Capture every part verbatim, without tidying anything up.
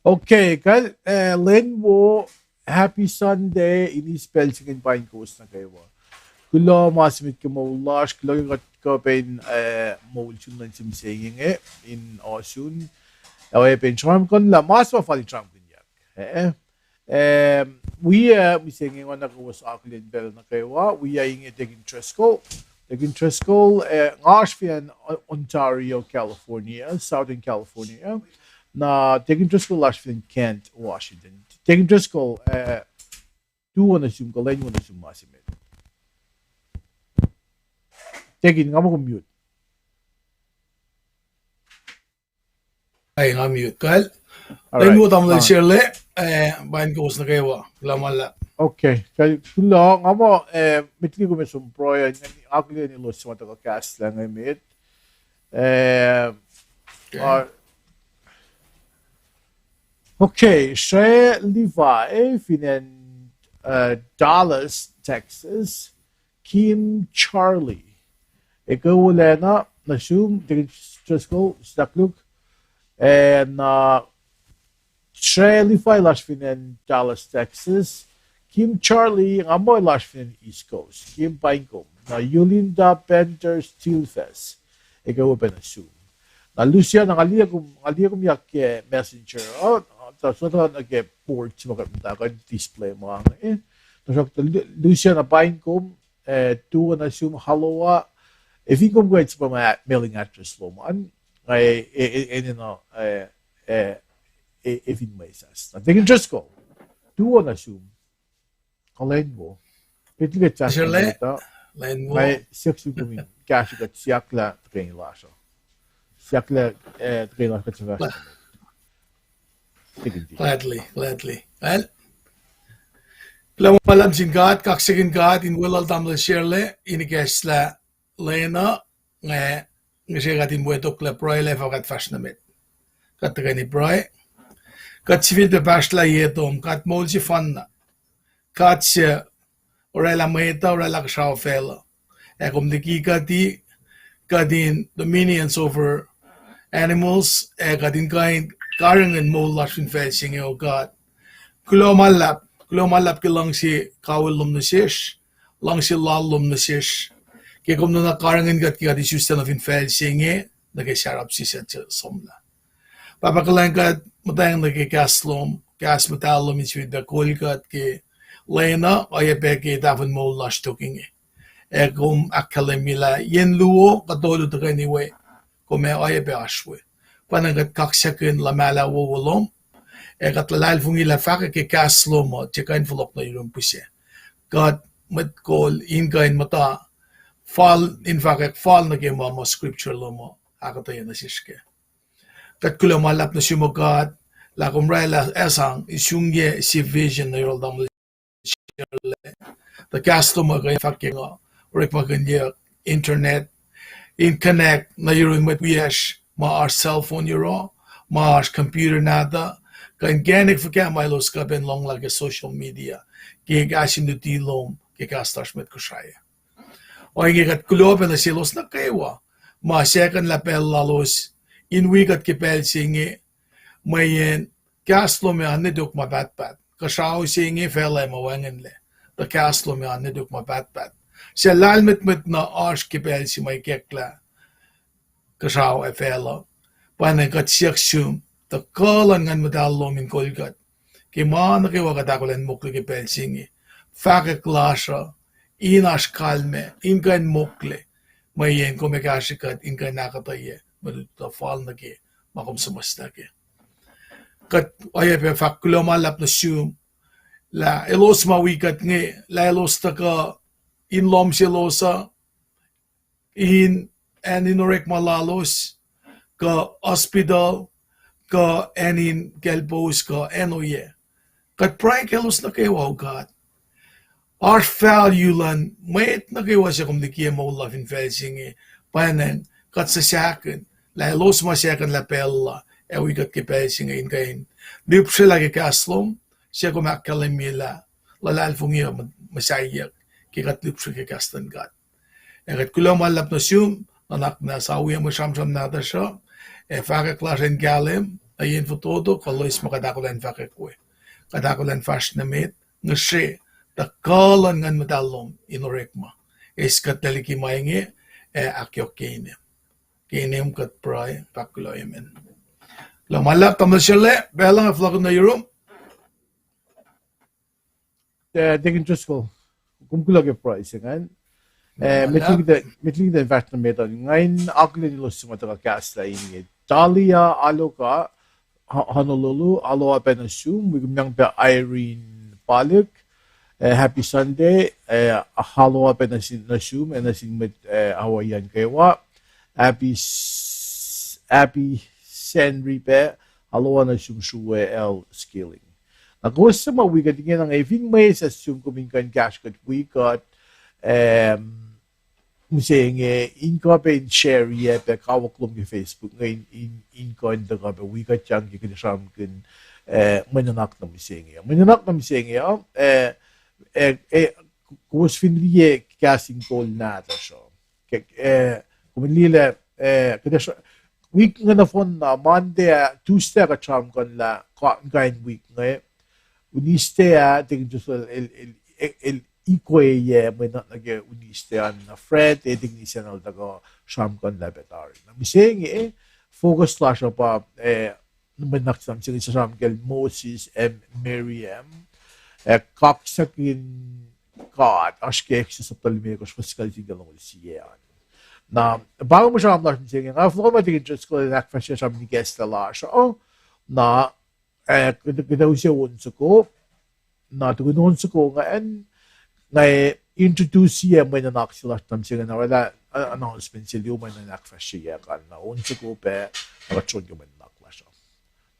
Okay, kal, eh, lwen wo, happy Sunday, inis pacl se inge in paing kowos nuh kwewa. Kuloh ma se met ke moul lasr, kuloh ke kuht kuh pac in, eh, moul sun nuh sin mihsenge inge, in ohsun. Ac oacyacpac in sramsramkihn lah ma se ma fal in sramsramkihnyuck. Eh, eh, wi, eh, mihsenge nga nuh kowos akihlen pacl nuh kwewa, wi, eh, inge Deacon Driscoll. Deacon Driscoll, eh, nga oasr fin acn Ontario, California, Southern California. Na Deacon Driscoll lasr fin acn Kent, Washington. Deacon Driscoll, eh, tu wo nuh sum, kuh lwen wo nuh sum ma se met. Deacon, nga muh kom mute. Ai, nga mute. Kal. All right. Lwen wo tamuhlwel Sherle, eh, paing kowos nuh kwewa. Kuloh ma luhlahp. Okay. Kal, kuloh, nga muh, eh, met liki kom som pruhe, akihlen elos suc ma tuhkuh kahslah inge met. Eh, okay. Okay, Sre Levi, fin acn, uh, Dallas, Texas, Kim Charlie. Ekuh wolacna nuh sum, Deacon Driscoll, sitakluk. And, uh, Sre Levi lasr fin acn Dallas, Texas. Kim Charlie, nga muh lasr fin acn East Coast. Kim, paing kom. Na Yulinda Bender Stilfes. Ekuh wo pac nuh sum. Na Lucia, na nga liye kom, nga liye kom yak ke Messenger, uh, tuh sota nuh ke board se ma kuht muhta kuh in display ma inge. Tuhsruhktuh Lu-, Lucia, na paing kom, eh, tu wo nuh sum, Haloa, ac fin kom kuh in sifilpac ma mailing address lom an, nga, eh, eh, eh, enenuh, eh, eh, eh, eh, fin mwesahs. Na Deacon Driscoll, tu wo nuh sum. Kuh lwen wo. Met liki kuht fahsr nuh met uh, nga siyuck sum kom in kahsrwe kuht siyucklah tuhkweni lasr uh. Siyucklah, eh, tuhkweni lasr kuht suhfal. Gladly, gladly. Well, kuloh ma luhlahp sin God, kaksakihn God in weluhl tamuhlwel Sherle in ikacslah lwen uh, nga, nga srihke kuht in mwe toklah pruhe lah fah kuht fahsr nuh met. Kuht tuhkweni pruhe. Kuht sifilpac pahsrlah ye tom, God moul sefanna. God se oraclah mwet uh, oraclah kuhsrao facluh. Ac kom liki kuht, kuht in dominions over animals, ac kuht in kuh in karihngihn moul lasr fin facl se inge, O God. Kuloh ma luhlahp, kuloh ma luhlahp ke luhngse kawihl lom nuh sesr, luhngse lal lom nuh sesr. Ke kom nuhnak karihngihn kuht ke kuht isuslac nuh fin facl se inge, nuh ke sarap se suc somlah. Pahpah kuhlwacng, kuht muhtweng nuh ke kahs lom, kahs muhtahl lom in sifilpac kol kuht ke lwen uh, oacyacpac ke tahfuhn moul lasr tok inge. Ac kom ahkkahlwemye lah yen luo kuh tolu tuhkweni we, kom ac oacyacpac oasr we. Pwacnwacng kuht kaksakihn luhmahlah wowo lom, ac kuht luhlahlfongi lah fahkwack ke kahs lom uh tiac kuh in fohlohk nuh yurum pihsac. Kuht mwet kol in kuh in muhta fal, in fahkwack fal nuh ke ma, ma scripture lom uh ahkuhtweyac nuh sesr kac. Kuht kuloh ma luhlahp nuh sum, O God, lah kom oraclah ac sang isungiyac sie vision nuh yohrohl tamuhlwel Sherle. Tuh kahs lom uh kuh in fahk ke nga orekmakihnyuck internet in connect nuh yurin mwet wiyacsr ma oasr cell phone yohroh, ma oasr computer nahtuh, kuh inkacnek fuhkah ma elos kuh pac in lohnglah ke social media, ke kahs in luti lom ke kahs lasr mwet Kosrae. Ohinge kuht kuloh pac nuh selos nuh kwewa ma sahkuhnlah pacl lalos in wi kuht ke pacl se inge, mweyen kahs lom ac oan nwe tok ma pahtpaht. Kuhsrao se inge facluh ac ma wacngihnlac, tuh kahs lom ac oan nwe tok ma pahtpaht. Suc lahlmwetmwet na oasr ke pacl se ma ikacklah kuhsrao ac facluh. Pwacnwacng kuht siyuck sum tuh kuh luhn Nguhn Muhtahl lom in kol kuht ke ma nuh kwewa kuht ahkolah in mokle ke pacl se inge. Fahkwack lasr uh in oasr kalmac, in kuh in mokle, mweyen kom ac kahsrwe kuht in kuh in ahkuhtweyac mwe lutlut uh fal nuh ke ma kom suhmuhslah kac. Kuht oacyacpac fahk kuloh ma luhlahp nuh sum lah elos ma wi kuht inge, lah elos tuhkuh in lohm selos uh, in acn in orekma lalos, kuh hospital, kuh acn in kaclpous, kuh acn oyac. Kuht pruhe kaclos nuh kwewa, O God. Oasr value luhn mwet nuh kwewa suc kom likiyac moul lal fin facl se inge, pwacnwacng kuht suc sahkihn lah elos ma sahkuhnlah pacl la ac wi kuht ke pacl se inge in kuh in lihpsrelah ke kahs lom, suc kom ahkkahlwemye lah luhlahlfongi uh muhsahyuck ke kuht lihpsre ke kahs luhn God. Ac kuht kuloh ma luhlahp nuh sum, nuhnak muhnahs sa wi mwe sramsram nahtuhsr uh, ac fahkwack lasr in kahlwem, nuh yen fototo, kuh loes ma kuht ahkolah in fahkwack we. Kuht ahkolah in fahsr nuh met, ngihsre, tuh kuh luhn Nguhn Muhtahl lom in orekma. Eis kuht tuh liki ma inge, ac ahkyohkye inem. Ke inem kuht pruhe, fahk kuloh, amen. Kuloh ma luhlahp, tamuhlwel Sharlac, pacl uh nga fohlohkihn nuh yurum. Eh, Deacon Driscoll, kom kuloh ke pruhe se ingacn. Eh, met liki kuht in fahsr nuh met an, nga in akihlen elos suc ma tuhkuh kahslah inge. Talia Aloka, Honolulu, aloha pac nuh sum, wi kom yang pac Irene Palik, eh, happy Sunday, eh, aloha pac nuh sin, nuh sum, ac nuh sin mwet, eh, Hawaiian kwewa. Happy, happy Sacnri pac, aloha nuh sum sruwe el Skilling. Na kowos suc ma wi kuht ingena, nga fin mwesahs sum kom in kuh in kahsruh kuht wi kuht, mihsenge, in kuh pac in share-i pac kawuck lom ke Facebook inge in, in, in kuh in tuhkuh pac wi kuht yang ke kuht sramsramkihn, eh, mwe nuhnak nuh mihsenge. Mwe nuhnak nuh mihsenge uh, eh, eh, eh, kowos fin liye kahs in kol nahtuhsr uh. Ke, eh, kom liye lah, eh, kuht sra-, wik inge nohfohn na, Monday ah, Tuesday ah kuht sramsramkihn lah, ka-, kain wik inge, Wednesday ah, Deacon Driscoll el, el, el, el, el ikweye mwe nuhnak nuh ke Wednesday an, na Friday, Deacon Isacn el tuhkuh sramsramkihn lah pac tari. Na mihsenge, focus lasr uh pa, eh, mwe nuhnak se mihsenge sramsramkihn Moses ac Miriam, eh, kaksakihn God, oasr ke Exodus sapta limekohsr, fuhs singucul sie nuh ke longoul sie an. Na, pa inge mwe sramsram lasr mihsenge, nga fohlohk ma Deacon Driscoll el ahkfahsrye sramsram ikacslah lasr uh, na, eh, kuht, kuht use on soko, na tukun on soko ingacn, nga introduce-i mwe nuhnak se lasr na mihsenge, na orwaclah, uh, announcement se luo ma nga ahkfahsrye kac na on soko pac, na kuht som ke mwe nuhnak lasr uh.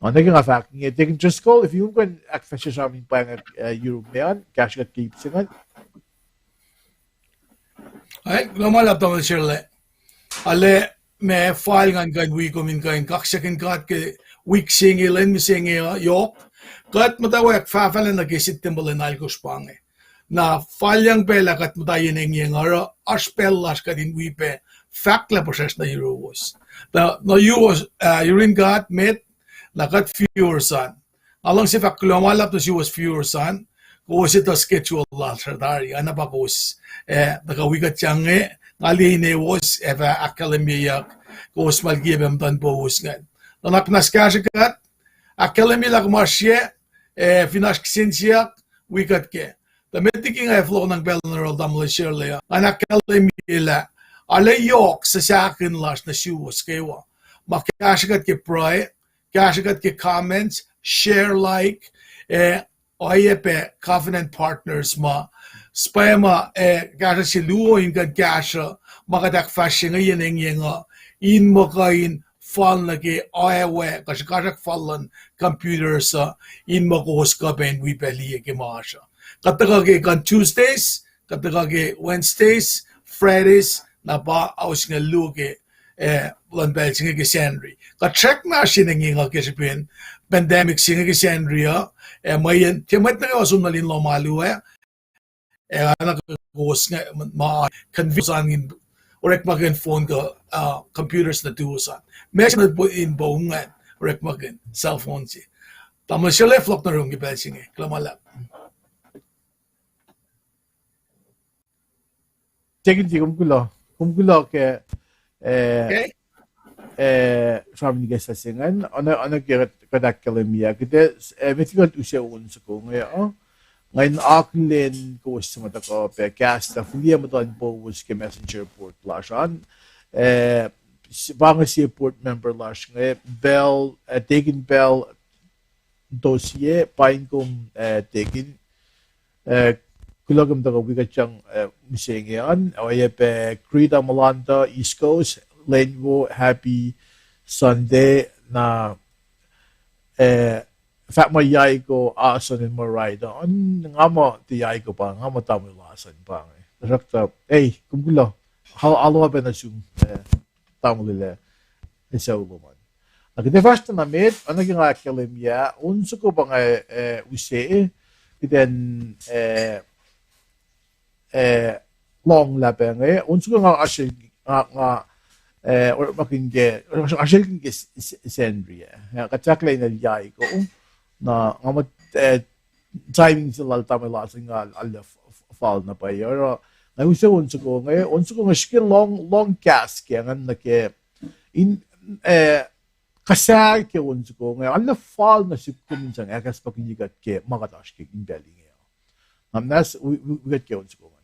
Na nuh ke nga fahk inge, Deacon Driscoll, if you can ahkfahsrye sramsram in pwacye, uh, yurum an, kahsruh kuht ke ip se ingacn. Ac, kuloh ma luhlahp tamuhlwel Sharlac. Arlac, ma fal ngan kuh in wi kom in kuh in kaksakihn God ke wik se inge lwen mihsenge uh, yohk. Kuht muhtwacwacack fahfahlac nuh ke September lwen alkosr pa inge. Na falyang pacl ah kuht muhta yen engyeng oruh, oasr pacl lasr kuht in wi pac fahk lah puhsracsr nuh yuruwos. Tuh nuh yuruwos, uh, yurin God met, na kuht viewers an. Nga luhngse fahk kuloh ma luhlahp nuh suwos viewers an, kowos etuh schedule lasr uh tari, oacna pa kowos, eh, tuhkuh wi kuht yang inge, nga liye inewos, ac fah ahkkahlwemyeyuck, kowos ma likiyac pac muhtuhn powos ingacn. Nuhnak muhnahs kahsruh kuht, ahkkahlwemye lah kom oasr yac, ac fin oasr kihsen siyuck, wi kuht kac. Tuh met liki nga fohlohk nuh pacl in oruh tamuhlwel Sharlac uh, nga ahkkahlwemye lah arlac yohk suhsahkihn lasr nuh suwos kwewa. Ma kahsruh kuht ke pruhe, kahsruh kuht ke comments, share, like, ac oacyacpac covenant partners ma, spacma, ac kahsruh se luo in kuh in kahsruh ma kuht ahkfahsrye inge yen engyeng uh, in muh kuh in fal nuh ke oawac kuh srihkasrak fal luhn computers uh, in muh kowos kuh pac in wi pac liye ke ma oasr uh. Kuht tuhkuh ke kuh in Tuesdays, kuht tuhkuh ke Wednesdays, Fridays, na pa ao singucul luo ke, eh, luhn pacl se inge ke Sacnri. Kuht srackna oasr yen engyeng uh ke srihpen pandemic se inge ke Sacnri uh, ac mweyen tiac mwet nuh kwewa som nuh lin lohm alu ah, ac oacna kowos inge ma convince an in orekmakihn phone kuh, uh, computers nuhtuwos an. Ma se met in poum ingacn orekmakihn cell phone se. Tamuhlwel Sharlac, fohlohk nuh yurum ke pacl se inge. Kuloh ma luhlahp. Deacon T, kom kuloh. Kom kuloh ke, eh, eh, sramsram ikacslah se ingacn, oacna, oacna ke kuht, kuht ahkkahlwemye, kuht, eh, met liki kuht use on soko inge uh, nga in akihlen kowos suc ma tuhkuh pac kahslah, fihliyac muhtuhn powos ke messenger board lasr an, eh, s-, pa inge sie board member lasr inge, Pal, eh, Deacon Pal Tosie, paing kom, eh, Deacon, eh, kuloh kom tuhkuh wi kuht yang, eh, mihsenge an, oacyacpac Greta Malanta, East Coast, Lenwo, happy Sunday, na, eh, fahk muh Yaiko Ason in Maraida an, nga muh tiac Yaiko pa, nga muh tamuhlwel Ason pa inge. Tuhsruhktuh, ei, kom kuloh, al-, aloha pac nuh sum, eh, tamuhlwel ac sucu lom an. Na kuht ac fahsr tuh na met, oacna ke nga ahkkahlwemye, on soko pa nga, eh, use, kuht in, eh, eh, lohng lah pac inge, on soko nga oasr, nga, nga, eh, orekmakihn ke, oasr-, oasr-, oasrelkihn ke S-, S-, Sacnri, eh. Eh, kuht fahk lah in el yaiko, na nga mwet, eh, timing se lal tamuhlwel Lasr inge arlac f-, f-, fal na pwacye. Oruh, nga use on soko inge, on soko inge srihke lohng, lohng kahs ke, ngan nuh ke, in, eh, kuhsac ke on soko inge, arlac fal nuh sihk kom in sang ahkacsmakihnye kuht ke ma kuht oasr ke in pacl inge. Nga muhnahs wi-, wi-, wi kuht ke on soko inge.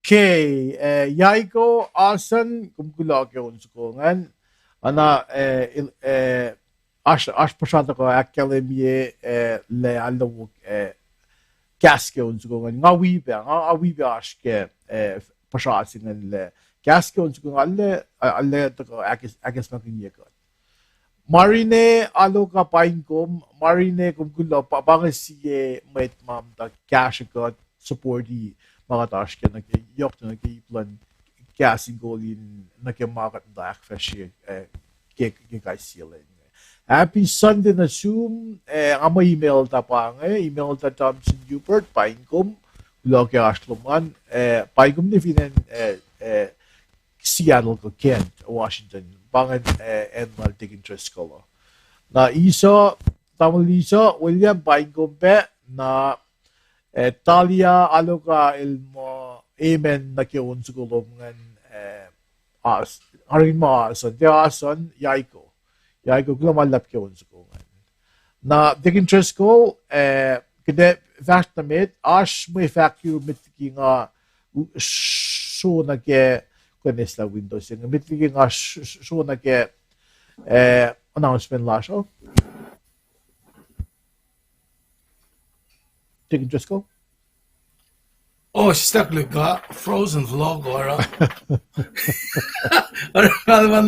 Okay, eh, Yaiko Asan, kom kuloh ke on soko ingacn. Oacna, eh, el, eh, oasr, oasr puhsra tuhkuh ahkkahlwemye, eh, lah arlac wo, eh, kahs ke on soko ingacn. Nga wi pac, nga, nga wi pac oasr ke, eh, puhsra se ingacn lah kahs ke on soko ingacn arlac, arlac tuhkuh ahkac-, ahkacsmakihnye kuht. Marine Aloka, paing kom, Marine, kom kuloh, pa, pa inge sie mwet ma muhta kahsruh kuht, supporti ma kuht oasr ke nuh ke, yohk nuh ke ip luhn Kahs in Kol in nuh ke ma kuht muhta ahkfahsrye, eh, ke, ke kais sie lwen. Happy Sunday nuh sum, eh, nga muh email ta pa inge, email ta Thompson Hubert, paing kom, kuloh ke oasr lom an, eh, paing kom nuh fin acn, eh, eh, Seattle kuh Kent, Washington. Pa ingacn, eh, acn lal Deacon Driscoll uh. Na Esau, tamuhlwel Esau William, paing kom pac, na, eh, Talia Aloka el muh, amen nuh ke on soko lom ingacn, eh, as-, arun ma Asan, tiac Asan, Yaiko. Yaiko, kuloh ma luhlahp ke on soko ingacn. Na Deacon Driscoll, eh, kuht ac fahsr nuh met, oasr mwe fahk yurum met liki nga, u-, sro nuh ke, kuh in eslah window se inge, met liki nga s-, s-, sro nuh ke, eh, announcement lasr uh. Deacon Driscoll? Oh, sislah koluk, frozen vlog oruh. Oruh nga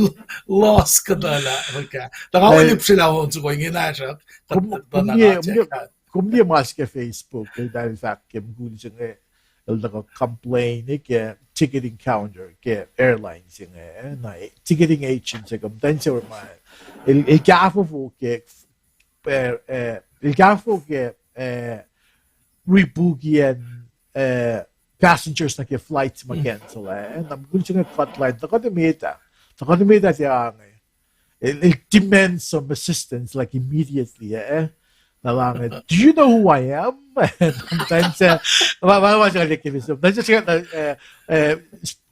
lost kuhtuh lah, okay. Tuh nga, eh, wi lipsila on soko inge na srak. Kom, kom liye, kom liye mas ke Facebook, el tuh el fahk ke mukul se inge, el tuhkuh complain ke ticketing counter ke airline se inge, eh, na, eh, ticketing agent se kom, tuh se ma, el, el kahfofo ke, eh, eh, el kahfofo ke, eh, rebook-i acn, eh, passengers nuh ke flights ma cancel, eh, na mukul se inge cut line, tuhkuh nuh met ah, tuhkuh nuh met ah tiac inge. El, el demand some assistance, like, immediately, eh. Na lah inge, "Do you know who I am?" Sometimes, eh, ma, ma, ma, eh, eh,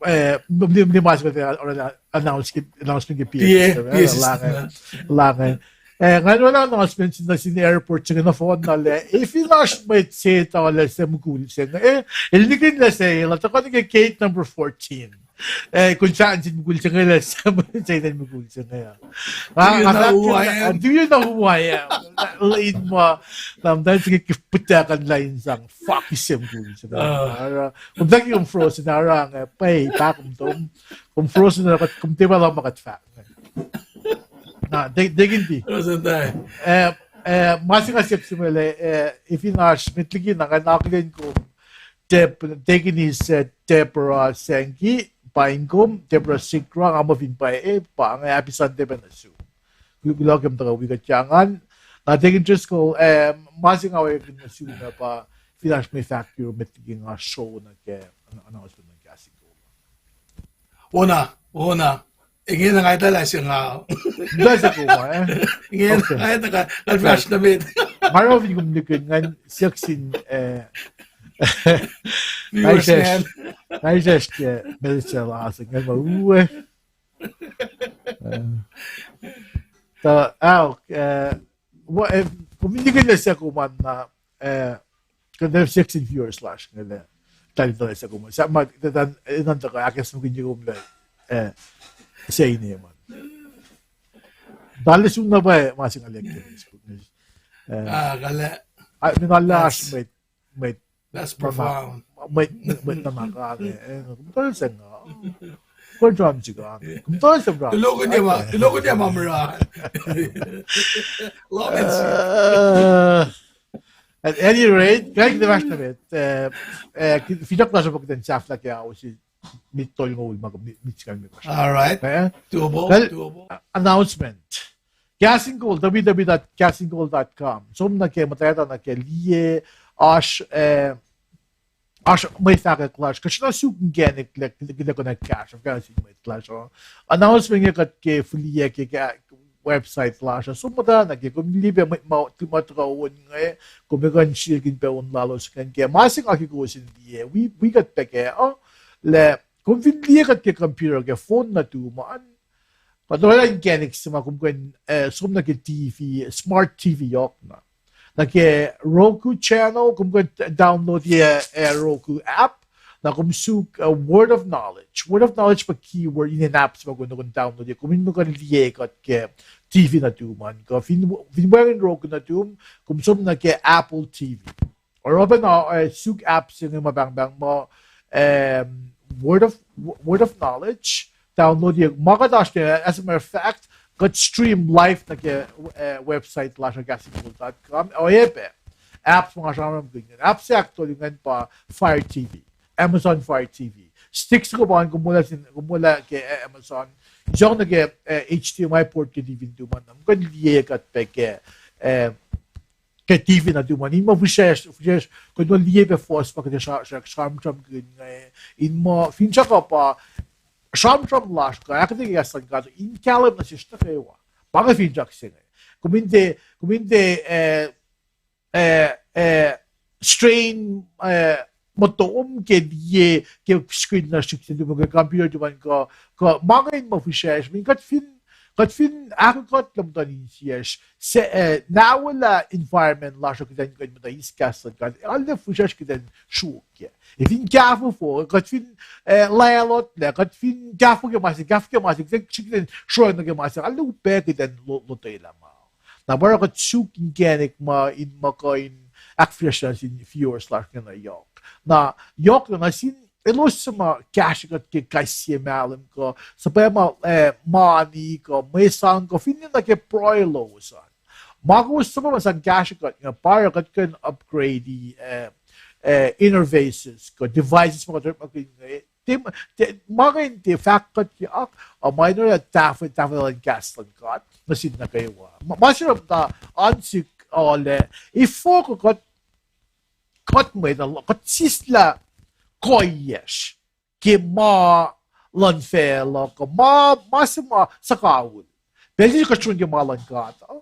eh, mni, mni ma se, eh, announcement ke P A system, eh, lah inge, lah inge, eh, nga oruh announcement nuh sin airport se inge nohfohn na lah, eh, fin oasr mwet se tuh lah se mukul se inge, eh, el nikihn lah se, lah tuhkuh nuh ke gate number fourteen. Eh, kom fahk nuh sin mukul se inge lah se, se inge mukul se inge. Do you know who I am? Do you know who I am? Lah in ma, lah muhtwacn se ke puhtakan lah in sang, fuck, se mukul se inge. Oruh, kom fahk kom frozen, oruh inge, pay, pa kom tom, kom frozen, kom tiac pa lah ma kuht fahk. Na, Deacon D. Eh, eh, ma se nga siyuck sum lah, eh, if in oasr met liki na nga akihlen kom, Deb-, Deaconess, eh, Deborah Sankey, paing kom, Deborah Sigrah, nga muh fin pwacye, eh, pa inge, happy Sunday pac nuh sum. Kuloh ke kom tuhkuh wi kuht ingacn. Na Deacon Driscoll, eh, ma se nga oacyacpac nuh sum ah pa, fin oasr mwe fahk yurum met liki nga sro nuh ke, announcement nuh ke Kahs in Kol. Ona, ona. Ingena nga etuh lah se nga. Nga etuh lah se kom, eh? Ingena nga etuh lah, nga fahsr nuh met. Nga oruh fin kom nihkihn ngan siyuck sin, eh, nga sesr ke Melissa lasr ngan ma uwe. Eh, tuh, ah, eh, kom nihkihn lah se kom an na, eh, kuht in siyuck sin viewers lasr inge lah, tahl tuh lah se kom an. Sa ma, tuh, tuh, enenuh in tuhkuh ahkacsmakihnye kom lah, eh, se ine ma. Tahl sum na pa ma se nga lek ke Facebook. Eh, ah, kale. Ah, min Allah, that's, mwet, mwet, that's profound. Mwet, mwet nuhnak ah, eh, kom tuh se nga. Kom tuh se nga. Kom tuh se nga. Tulokunya ma, tulokunya ma mura. Lom in si. At any rate, kuht ac fahsr nuh met, eh, eh, finsrak lasr uh pa kuht in sahflah ke ao se, mit tolngoul ma, mit, mit singucul limekohsr. All right. Eh? Doable, doable. Announcement. Kahs in Kol, W W W dot kahs in kol dot com. Som nuh ke, muhtwacta nuh ke liye, oasr, eh, oasr mwe fahkwack lasr, kuht sruhna suk inkacnek lah, lah kuht in kahsruh, kahsruh sin mwet lasr uh. Announcement inge kuht ke fihliyac ke, ke website lasr uh. Som muhtwacta nuh ke, kom liye pac mwet ma, ma tuhkuh on inge, kom kuh in sriekihn pac on lalos ingacn ke. Ma se nga ke kowos in liye, wi, wi kuht pac kac uh, lah kom fin liye kuht ke computer ke phone nuhtum an, kuht orwaclah inkacnek se ma kom kuh in, eh, som nuh ke T V, smart T V yohk na. Nuh ke Roku channel, kom kuh in download-i, eh, Roku app. Na kom suk, uh, Word of Knowledge. Word of Knowledge pa keyword in an app se ma kom, kom download-ye. Kom in muh kuh in liye kuht ke T V nuhtum an. Kuh fin, fin wacngihn Roku nuhtum, kom som nuh ke Apple T V. Oruh pacna, uh, suk app se inge ma pahngpahng muh, um, Word of, Word of Knowledge. Download-ye. Ma kuht oasr ke, as a matter of fact, kuht stream live nuh ke, uh, website lasr uh, kahs in kol dot com. Oacyacpac apps ma nga sramsramkihn ingacn. Apps se ahktolu ingacn pa Fire T V, Amazon Fire T V. Stick se kom an, kom mola sin, kom mola ke, uh, Amazon. Som nuh ke, uh, H D M I port ke T V nuhtum an, na kom kuh in liye kuht pac ke, uh, ke T V nuhtum an. In muh fihsracsr, fihsracsr, kom in liye pac fuhs ma kuht sra-, sra-, sramsramkihn inge. In muh finsrak uh pa sramsram lasr kuh ahkuhtweyac kahs luhn God in kahlwem nuh sesr nuh kwewa. Pa inge finsrak se inge. Kom in tiac, kom in tiac, uh, uh, uh, strain, uh, motom ke liye ke screen lasr srihk se nuhtum ke computer nuhtum an kuh, kuh ma inge in muh fihsracsr. Mean kuht fin, kuht fin ahkolah muhtuhn insiyacsr, se, uh, na welah environment lasr uh kuht in kuh in muhta eis kahs luhn God, arlac fihsracsr kuht in sruokyac. Ac fin kahfofo, kuht fin, uh, lahlotlac, kuht fin kahfo ke ma se, kahfo ke ma se, kuht in srihk kuht in sruoh nuh ke ma se, arlac upac kuht in lo-, lotwelah ma. Na pa oruh kuht suk inkacnek ma in muh kuh in ahkfihsracsr nuh sin viewers lasr inge na yohk. Na yohk na nuh sin elos suc ma kahsrwe kuht ke kais sie mahlwem kuh suhpwacma, uh, mani kuh mwe sang kuh finne nuh ke pruhe lowos an. Ma kowos suhpwacma sang kahsrwe kuht inge, pa oruh kuht kuh in upgrade, uh, uh, interfaces kuh devices ma kuht orekmakihn inge. Tiac, tiac, ma inge in tiac fahk kuhtyak, uh, ma in oruh tahf-, tahfwelah luhn kahs luhn God nuh sin nuh kwewa. Ma, ma se oruh muhta an sihk, uh, lah efuh kuh kuht, kuht mwet, kuht sislah kuhiyacsr ke ma luhn facluh kuh ma, ma se ma suhkawihl. Pacl se kuht sruhmuhn ke ma luhn God uh,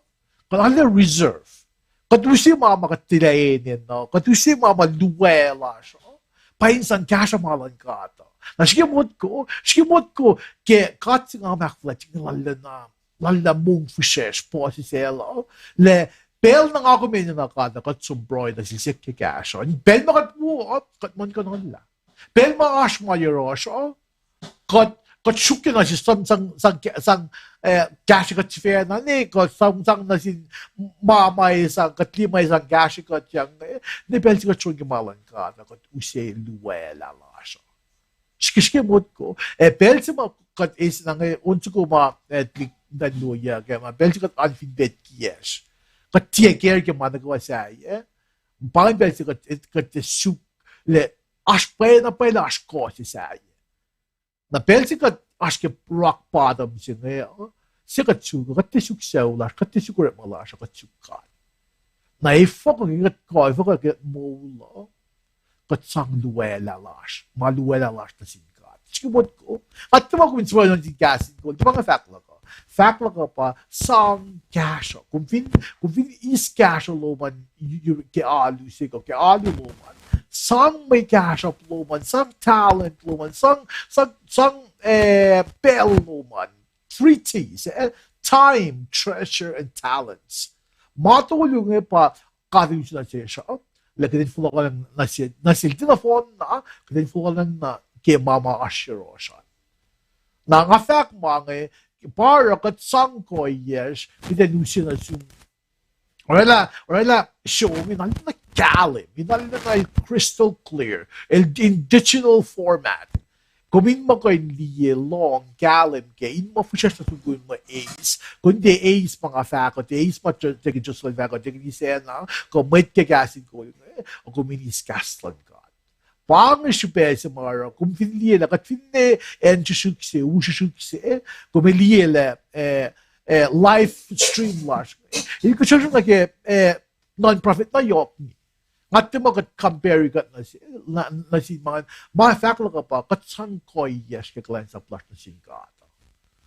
kuht arlac reserve. Kuht use ma ma kuht tilac enenuh, kuht use ma ma luo lasr uh, pa in sang kahsruh ma luhn God uh. Na srihke motko, srihke motko ke God se nga ahkfuhlwactye inge, lallana, lallana mongfihsrwacsr puhsisacl uh, lah pacl na nga kom enenuh God uh, kuht som pruhe nuh sel siyuck ke kahsruh. Pacl ma kuht wo, kuht muhnkuhnlah. Pacl ma oasr ma yohrohsr uh, kuht, kuht sruokyac nuh sel sang, sang, sang, sang, sang, uh, kahsrwe kuht sifacna ne, kuht sang, sang nuh sin ma, ma sang, kuht liye ma sang kahsrwe kuht yang, uh, ne pacl se kuht sruhmuhn ke ma luhn God uh, kuht use luo lasr uh. Srihke, srihke motko, uh, pacl se ma kuht eis na inge on soko ma, uh, tuhlihk muhtwacn luo yac ke ma, pacl se kuht oan fin pet kiyacsr, kuht tiac care ke ma nuh kwewa sahyac. Pa inge pacl se kuht, kuht suk lah oasr pwacye na pwacye lah oasr kuh se sahyac. Na pacl se kuht oasr ke rock bottom se inge uh, se kuht suk, kuht tiac suk sucu lasr, kuht tiac suk orekma lasr uh, kuht suk God. Na efuh kuh ke kuht kuh, efuh kuh ke moul uh, kuht sang luo lasr, ma luo lasr nuh sin God. Srihke motko, kuht tiac ma kom in suhpwaclah nuh sin kahs in kol, tiac ma nga fahk luhk uh. Fahk luhk uh pa sang kahsruh. Kom fin, kom fin eis kahsruh lom an, ke alu se kuh ke alu lom an, sang mwe kahsruhp lom an, sang talent lom an, sang, sang, sang, uh, pacl lom an. Three T's, uh, time, treasure, and talents. Ma tolu inge pa God El use nuh sesr uh, lah kuht in fohlohkohnacng nuh sel, nuh sel tiac nohfohnna, kuht in fohlohkohnacng nuh ke ma ma oasr yohrohsr an. Na nga fahk ma inge, pa oruh kuht sang kuhiyacsr, kuht in use nuh sum. Orwaclah, orwaclah show me, na lwen na kahlwem, na lwen na crystal clear, el in digital format. Kom in muh kuh in liye, lohng, kahlwem ke, in muh fihsracsr nuh sum kom in muh eis, kom in tiac eis ma nga fahk uh, tiac eis ma Deacon Joseph el fahk uh, Deacon Isacna, kuh mwet ke kahs in kol inge, kom in eis kahs luhn God. Pa inge srihpac se ma oruh kom fin liye lah kuht finne acn srihsrihk se, u srihsrihk se, kom ac liye lah, eh, live stream lasr inge, el kuh srihsrihk nuh ke, eh, non-profit na yohk ngi. Nga tiac muh kuht compare kuht nuh sin ma, ma fahk luhk uh pa kuht sang kuhiyacsr ke kuhlwacnsap lasr nuh sin God.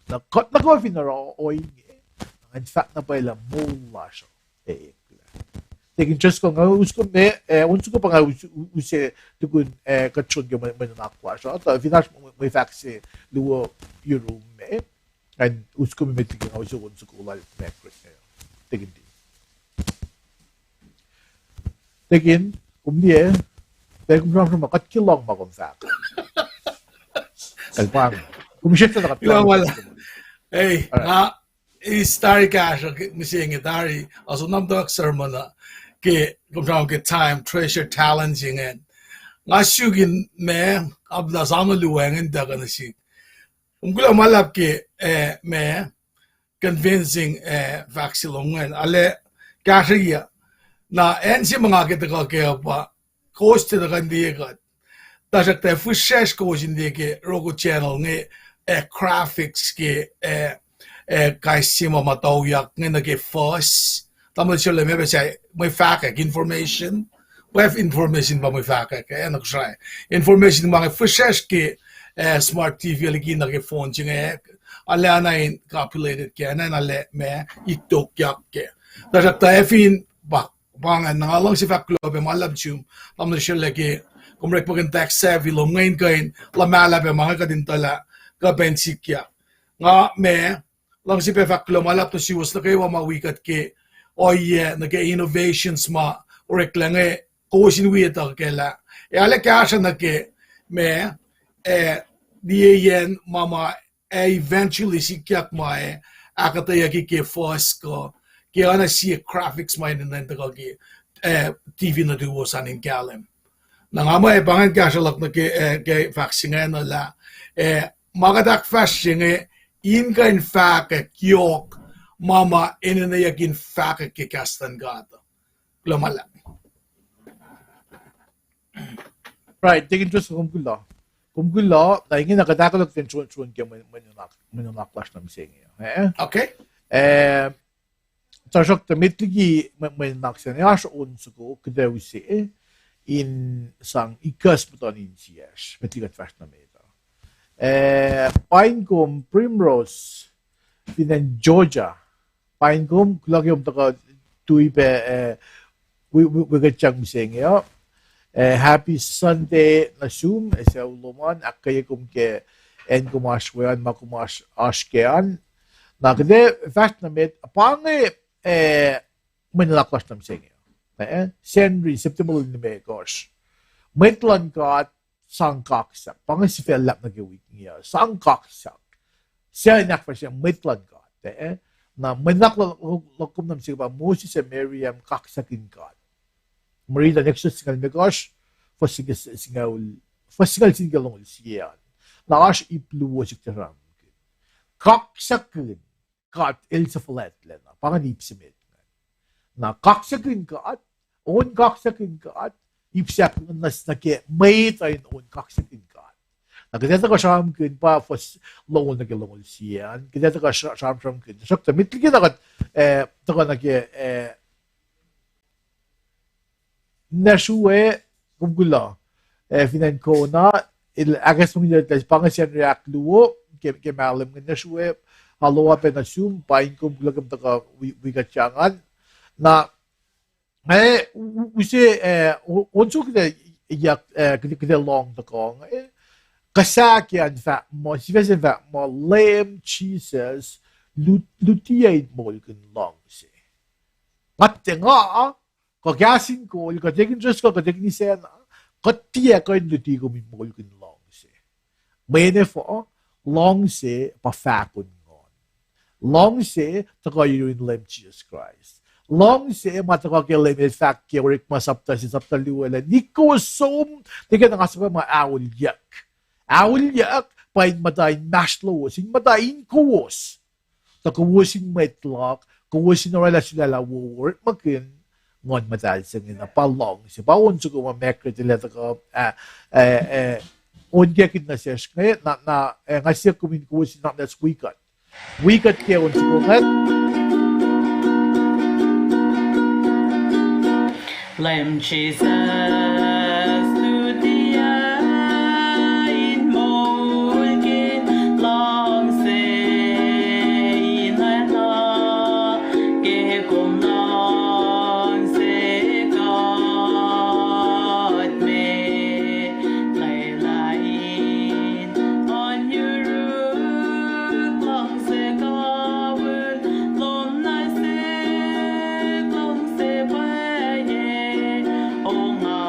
Na kuht nuh kwewa fin oruh ohinge, nga fahk na pwacye lah moul lasr uh eklac. Deacon Driscoll, nga us kom me, eh, on soko pa nga use tukun, eh, kuht sruhmuhn ke mwe nuhnak lasr uh, tuh fin oasr mwe fahk se luo yurum me, nga us kom me, met liki nga use on soko lal Margaret, eh, Deacon D. Deacon, kom liye? Pacl kom sramsram ma kuht ke lohng ma kom fahk. Kalpang. Kom siyuck na kuht. Hey, nga, is tari kahsruh mihsenge tari, aso nam tuhk sermon uh, ke kom sramsram ke time, treasure, talent ingacn. Nga suk in ma, apla sana luwacng in tuhkuh nuh sihk. Kom kuloh ma luhlahp ke, eh, ma, convincing, eh, fahk se lom ingacn. Arlac kahsruh, na acn se ma nga ke tuhkuh kac pa, kowos tiac tuhkuh in liye kuht. Tuhsruhktuh fihsracsr kowos in liye ke Roku channel inge, eh, graphics ke, eh, eh, kais sie ma ma tuyak inge nuh ke fuhs. Tamuhlwel Srele, ma pa se mwe fahkwack, information. Wef information pa mwe fahkwack, eh, na Kosrae. Information ma inge fihsracsr ke, eh, smart T V liki nuh ke phone se inge, arlac na in copulated ke, na in arlac ma, itokyak ke. Tuhsruhktuh fin pa, pa ingacn, na nga luhngse fahk kuloh pac ma luhlahp sum, Tamuhlwel Srele, ke kom orekmakihn tech savvy lom inge in kuh in luhmahlah pac ma inge kuht in tuh lah kuh pac in sikyak. Nga ma, luhngse pac fahk kuloh ma luhlahp nuh suwos nuh kwewa ma wi kuht ke ohiyac nuh ke innovations ma oreklac inge, kowos in wi etuh kac lah, ac arlac kahsruh nuh ke ma, eh, liyeyacn ma ma, eh, eventually sikyak ma, eh, ahkuhtweyucki ke fuhs kuh, ke oacna sie graphics ma enenuh in tuhkuh ke, eh, T V nuhtuwos an in kahlwem. Na nga muh pa ingacn kahsruh luhk nuh ke, eh, ke fahk se ingacn lah, eh, ma kuht ahkfahsrye inge, in kuh in fahkwack yohk ma ma enenweyuck in fahkwack ke kahs luhn God. Kuloh ma luhlahp. Right, Deacon Driscoll, kom kuloh. Kom kuloh, na ingena kuht ahkolah ten tron, tron ke mwe, mwe nuhnak, mwe nuhnak lasr nuh mihsenge. Eh? Okay. Eh, tuhsruhktuh met liki mwe, mwe nuhnak se inge oasr on soko kuht ac use in sang ikacs muhtuhn insiyacsr met liki kuht fahsr nuh met uh. Eh, paing kom Primrose, fin acn Georgia. Paing kom, kuloh ke kom tuhkuh tui pac, eh, wi, wi, wi kuht sang mihsenge uh. Eh, happy Sunday nuh sum, ac sucu lom an, ahkkweye kom ke acn kom oasr we an, ma kom oasr, oasr kac an. Na kuht ac fahsr nuh met, pa inge, eh, mwe nuhnak lasr nuh mihsenge. Eh, Sacnri, September limekohsr. Mwet luhn God, sang kaksak. Pa inge sifac luhlahp nuh ke wik inge uh. Sang kaksak. Suc in ahkfahsrye mwet luhn God, eh? Na mwe nuhnak luhk, luhk, luhk kom nuh mihsenge pa Moses ac Miriam kaksakin God. Mwe riti an Exodus singucul limekohsr, fuhs singucul, fuhs singucul sie nuh ke longoul sie an. Na oasr ip luo sik tuhsruhk. Kaksakin God el suc fuhlwactlacna. Pa ingacn ip se met ingacn. Na kaksakin God, on kaksakin God, ip se ahknuhnuhs nuh ke mwet uh in on kaksakin God. Na kuht ac tuhkuh sramsramkihn pa fuhs longoul nuh ke longoul sie an, kuht ac tuhkuh sra-, sramsramkihn. Tuhsruhktuh met liki na kuht, eh, tuhkuh nuh ke, eh, Nasrue, kom kuloh. Eh, fin acn Kona, el ahkacsmakihnye lah pa inge Sacnri ahkluo, ke, ke mahlwem inge Nasrue, aloha pac nuh sum, paing kom kuloh ke kom tuhkuh wi, wi kuht sahngweng. Na, eh, u-, u-, use, eh, o-, on soko kuht ac, eh, kuht, kuht ac lohng tuhkuh inge, eh, kuh sahk an fahk muh, sifac se fahk muh, Leum Jisus, lut-, lutiyuc in moulkihn luhngse. Nga tiac nga, kuh kahs in kol, kuht ekihn srihsrihk, kuht ekihn isacna, kuht tiac kuh in luti kom in moulkihn luhngse. Mwe nuh fuh, luhngse pa fahko in nguhn. Luhngse tuhkuh yurin Leum Jisus Kraist. Luhngse ma tuhkuh ke Leum el fahk ke Orekma sapta se, sapta luo lah, nikohsr som, tiac ke na nga suhpwacma aolyuck. Aolyuck pa in muhta inmahsrlowos, in muhta inkowos. Tuh kowos in mwet luhk, kowos in orwaclah sulaclah wowo, orekmakihn Nguhn Muhtahl se inge. Na pa luhngse, pa on soko ma Margaret el ac tuhkuh, ah, ah, ah, onkakihn nuh sesr inge, na, na, ah, nga siyuck kom in kowos in nwacsnwacs wi kuht. Wi kuht ke on soko ingacn. Leum Jisus, lutiyuc in moulkihn luhngse, in oacna ke kom luhngse kuht me, lwelah in oan yuruk luhngse kawihl lom nuh sihk, luhngse pwacye, o nga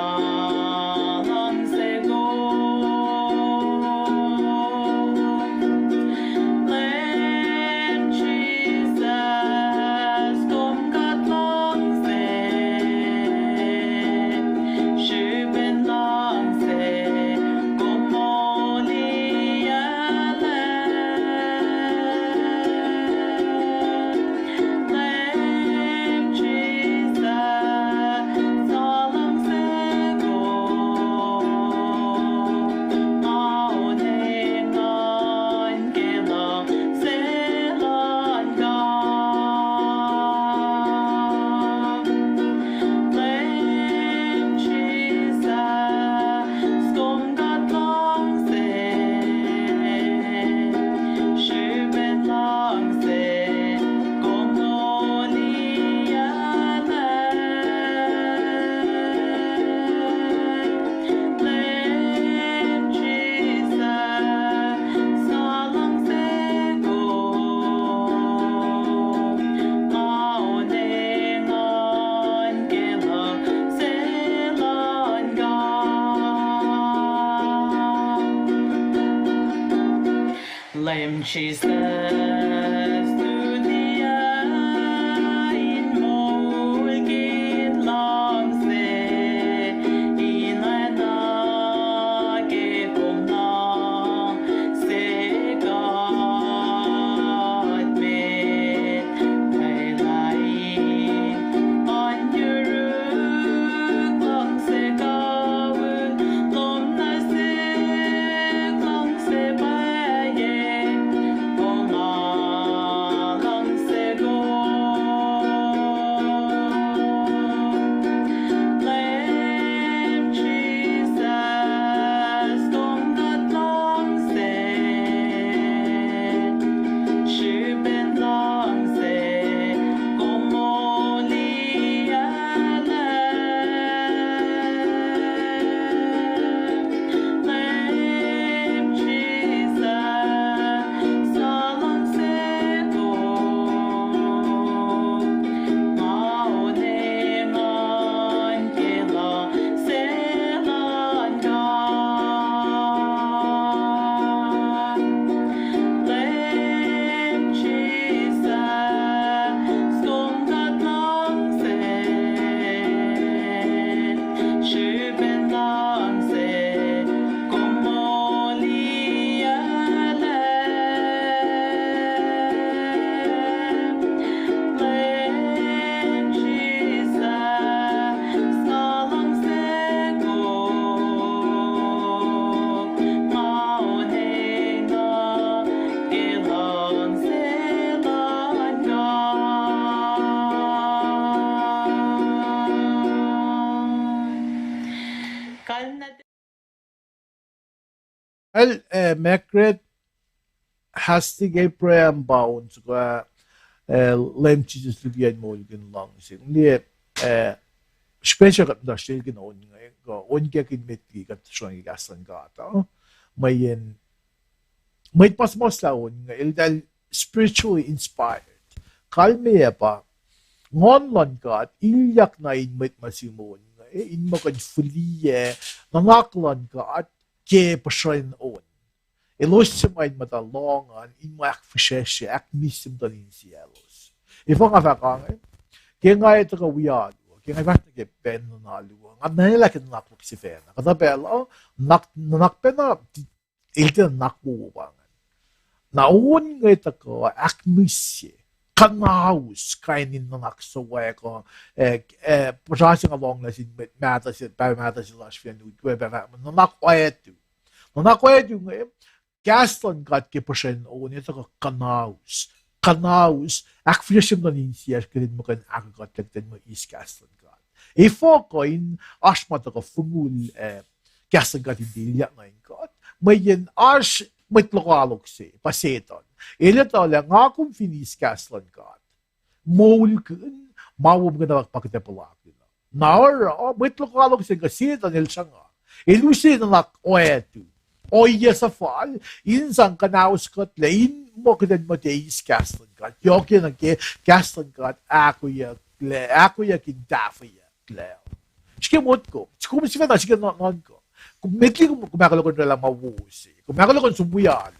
Leum Jisus, tulia in moulkihn luhngse, in oacna ke kom luhngse kuht met, pacl in oan yuruk luhngse kuh, lom nuh sihk luhngse pwacye, kom luhngse kom. Leum Jisus, kom kuht luhngse, srihpen luhngse kom moliyucklac. Leum Jisus, nga luhngse kom, nga onengan ke luhngse luhn God. Leum Jisus, kom kuht luhngse, srihpen luhngse kom moliyucklac. Leum Jisus, nga luhngse kom, nga onengan ke luhngse luhn God. Kalmac, eh, Margaret, Hastik, Abraham pa on soko, eh, Leum Jisus liki in moulkihn luhngse. Liye, eh, special kuht muhta srelkin on inge, kuh on kackin met liki kuht sruhnga ke kahs luhn God uh. Mweyen mwet ma suhmuhslah on inge eltahl spiritually inspired. Kalmeyac pa, Nguhn luhn God ilyak nuh in mwet ma sihm on inge, in muh kuh in fihliyac nuhnak luhn God ke puhsren on. Elos suc ma in muhta lohng an in muh ahkfihsracsrye, ahkmihsye muhtuhn insiyaclos. Efuh nga fahk inge? Ke nga ac tuhkuh wi alu uh, ke nga fahsr nuh ke pacl in alu uh, nga nwacnwaclah ke nuhnak luhk sifacna. Kuhtuh pacl uh, nuhnak, nuhnak pacna, el tiac nuhnak wowo pa ingacn. Na on inge tuhkuh ahkmihsye, kuhnaus kain in nuhnak suwek uh, eh, eh, puhsra se nga lohnglah sin mwet mahtuh se, pahpah mahtuh se lasr fin acn Utwe, pahpah, nuhnak oatu. Nuhnak oatu inge, kahs luhn God ke puhsren on inge tuhkuh kuhnaus. Kuhnaus, ahkfihsracsrye muhtuhn insiyacsr kuht in muh kuh in ahkuhtlac kuht in muh eis kahs luhn God. Efuh kuh in oasr ma tuhkuh fongul, eh, kahs luhn God in tiac ilyak nuh in God? Mweyen oasr mwet lokoalok se pa Setuhn. El etuh lah nga kom fin eis kahs luhn God, moulkihn, ma wo muhkwena pa kuht ac puhlakihn uh. Na oruh mwet lokoalok se inge, Setuhn el sruhnga. El use nuhnak oatu, ohiyac suhfal, in sang kuhnaus kuhtlac in muh kuht in muh tiac eis kahs luhn God. Yohk nuh ke kahs luhn God ahkoeyucklac, ahkoeyuck in tahfweyucklac. Srihke motko, kom sifacna srihke nuhnkuh. Kom met liki kom, kom ahkolah kuh in oraclah ma wo se, kom ahkolah kuh in som wi alu.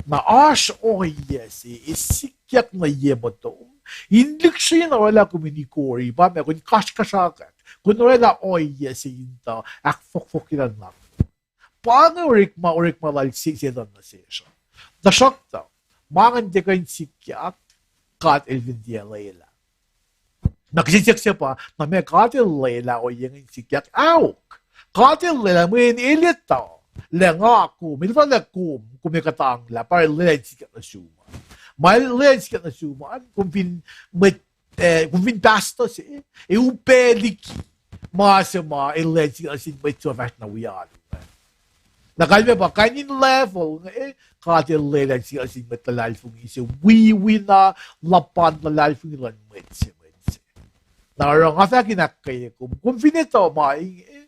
Na oasr ohiyac se ac sikyak nuh ye motom in lihksreni oraclah kom in ikori, pa ma kom in kasrkuhsrakwack, kom in oraclah ohiyac se in tuh ahkfohkfohk ke nuhnak. Pa inge orekma, orekma lal Se-, Setuhn nuh sesr uh. Tuhsruhktuh, ma ingacn tiac kuh in sikyak, God el fin tiac lwelah. Na kihsen siyuck se pa, na meac God el lwelah ohiyac inge in sikyak? Aok. God el lwelah mweyen el etuh lah nga kom, el etuh lah kom, kom ac kuhtanglah, pa el lwelah in sikyak nuh sum an. Ma el lwelah in sikyak nuh sum an, kom fin mwet, eh, kom fin pastor se, ac upac liki ma se ma el lwelah in sikyak nuh sin mwet suc fahsr na wi alu. Na kalmac pa kain in level inge, God el lwelah in sikyak nuh sin mwet luhlahlfongi se, wiwina luhpan luhlahlfongi luhn mwet se, mwet se. Na oruh nga fahk in ahkkweye kom, kom fin etuh ma inge,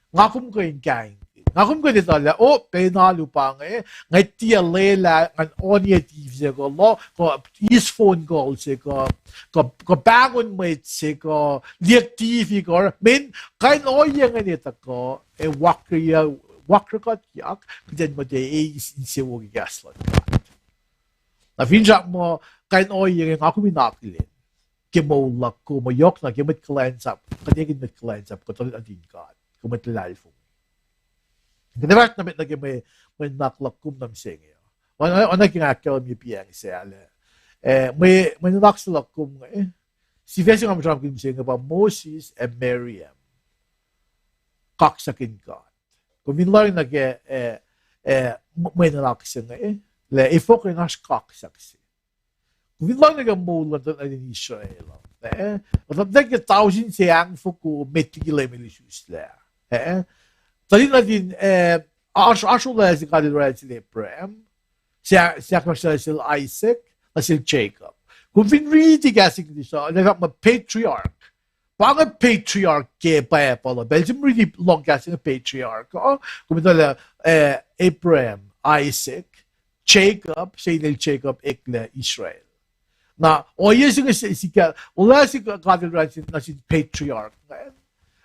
nga kom kuh in kaingkihn. Nga kom kuh in etuh lah, oh, pacna luhpan inge, nga tiac lwelah ngan on TV se kuh, kuh eis phone call se kuh, kuh, kuh pahngon mwet se kuh, liyek TV kuh, mweyen kain ohiyac inge tuhkuh ac wakre-, wakrekuhtyak kuht in muh tiac eis insewowo ke kahs luhn God. Na finsrak muh kain ohiyac inge nga kom in akihlen ke moul luhk, kom yohk na ke mwet kuhlwacnsap, kuht ekihn mwet kuhlwacnsap, kuht tuhlihk nuhtin God, kuh mwet luhlahlfongi. Kuht ac fahsr nuh met nuh ke mwe, mwe nuhnak luhk kom nuh mihsenge. Oacna ke nga ahkkahlwemye piacng sahyac, eh, mwe, mwe nuhnak se luhk kom inge, sifac se nga sramsramkihn mihsenge pa Moses ac Miriam, kaksakin God. Kom fin lohng nuh ke, eh, eh, mwe nuhnak se inge, lah efuh kuh in oasr kaksak se. Kom fin lohng nuh ke moul luhn tuhlihk nuhtin Israel, eh, tuhlihk nuhtin ke tausin se angfoko met liki Leum El isuslac, eh, tuhlihk nuhtin, eh, oasr, oasr olwelah se God El orwaclah sel Abraham, se, se ahkfahsryelah sel Isaac, nuh sel Jacob. Kom fin riti kahs English uh, lah fahk muh patriarch. Pa inge patriarch ke Bible uh. Pacl se kom riti lohng kahs inge patriarch uh, kom etuh lah, eh, Abraham, Isaac, Jacob, se inel Jacob eklac Israel. Na ohiyac se inge sikyak, olwelah se God El orwaclah nuh sin patriarch ingacn,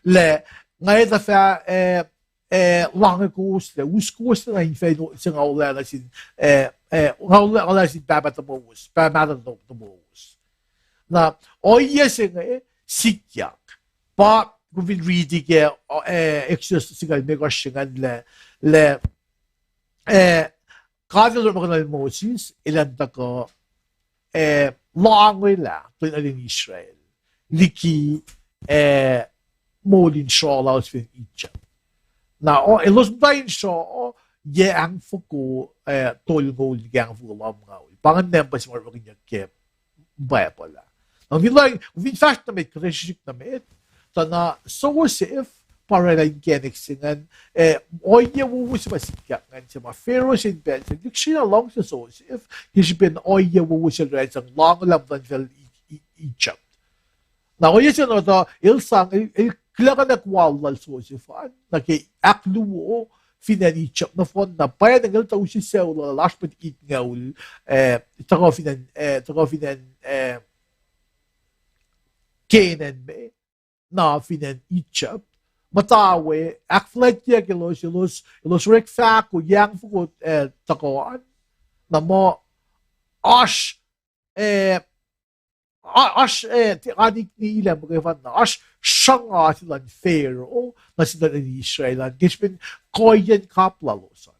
lah nga etuh fah, eh, eh, lahnge kowoslac, us kowoslac nuh infacl se nga olwelah nuh sin, eh, eh, nga olwelah nuh sin pahpah tomowos, pahpah mahtuh tomowos. Na ohiyac se inge sikyak. Pa kom fin riti ke, eh, Exodus singucul limekohsr se ingacn lah, lah, eh, God El orekmakihnuhl Moses elan tuhkuh, eh, lahngolah tuhlihk nuhtin Israel liki, eh, moul in sruoh lalos fin Egypt. Na elos muhta in sruoh yac angfoko, eh, tolngoul nuh ke angfoko lumngaul. Pa ingacn nampa se ma orekmakihnyuck ke Bible ah. Na fin lohng, fin fahsr nuh met, kuht ac srihsrihk nuh met, tuh na Joseph pa orwaclah inkacnek se ingacn, eh, ohiyac wowo se ma sikyak ingacn se ma Pharaoh se in pacl se lihksreni luhngse Joseph ke srihpen ohiyac wowo se el orwaclah sang lahngolah muhtuhnfacl Egypt. Na ohiyac se na tuh el sang, el, el kuloh kunuhk wal lal Joseph an nuh ke ahkluo fin acn Egypt nohfohn, na pwacnwacng el tuh use sucu lal oasr mwet itngoul, eh, tuhkuh fin acn, eh, tuhkuh fin acn, eh, Canaan me, na fin acn Egypt, muhta we, ahkfuhlwactyeyuck elos, elos, elos orek fahko yac angfoko, eh, tohkoh an, na muh oasr, eh, oasr, eh, tiac aniknilah muhkwena, oasr sruhnga se luhn Pharaoh nuh sin tuhlihk nuhtin Israel an ke srihpen kuhiyacn kap lalos an.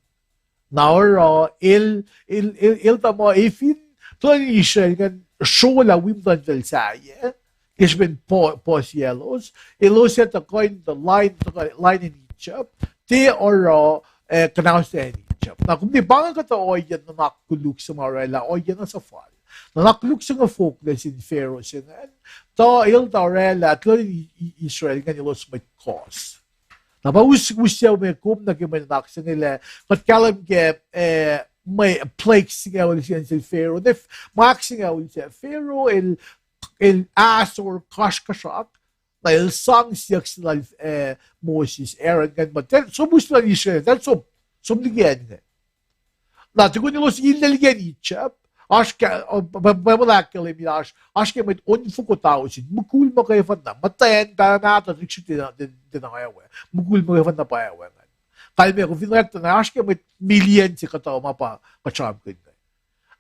Na oruh el, el, el, el tuh muh efin tuhlihk nuhtin Israel ingacn srolah wi muhtuhnfacl sahyac ke srihpen puhsiyaclos, elos ac tuh kuh in tuh lain, tuh kuh lain in Egypt, tiac oruh, eh, kuhnauslah acn Egypt. Na kom liye pa inge kuhtuh ohiyacn nuhnak koluk se ma orwaclah ohiyac na suhfal. Nuhnak koluk se inge fohklac sin Pharaoh se ingacn, tuh el tuh orwaclah tuhlihk nuhtin Israel ingacn elos mwet kohs. Na pa us, us sucu me kom nuh ke mwe nuhnak se inge lah kuht kahlwem ke, eh, mwe plague singucul se ingacn sel Pharaoh. Nef, ma ahksingucul se Pharaoh el, el ahsor kasrkuhsrak, na el sang siyuck se lal, eh, Moses, Aaron ingacn muh, tiac som us luhn Israel, tiac som, som liki acn inge. Na tukun elos illacl ke acn Egypt, oasr ke, Bible ahkkahlwemye lah oasr, oasr ke mwet onfoko tausin, mukul muhkwena, muhtwacn, pahpah mahtuh, lihksreni tiac, tiac, tiac na awe, mukul muhkwena pa awe ingacn. Kalmac kom fin orekta na oasr ke mwet million se kuhtuh ma pa kuht sramsramkihn inge.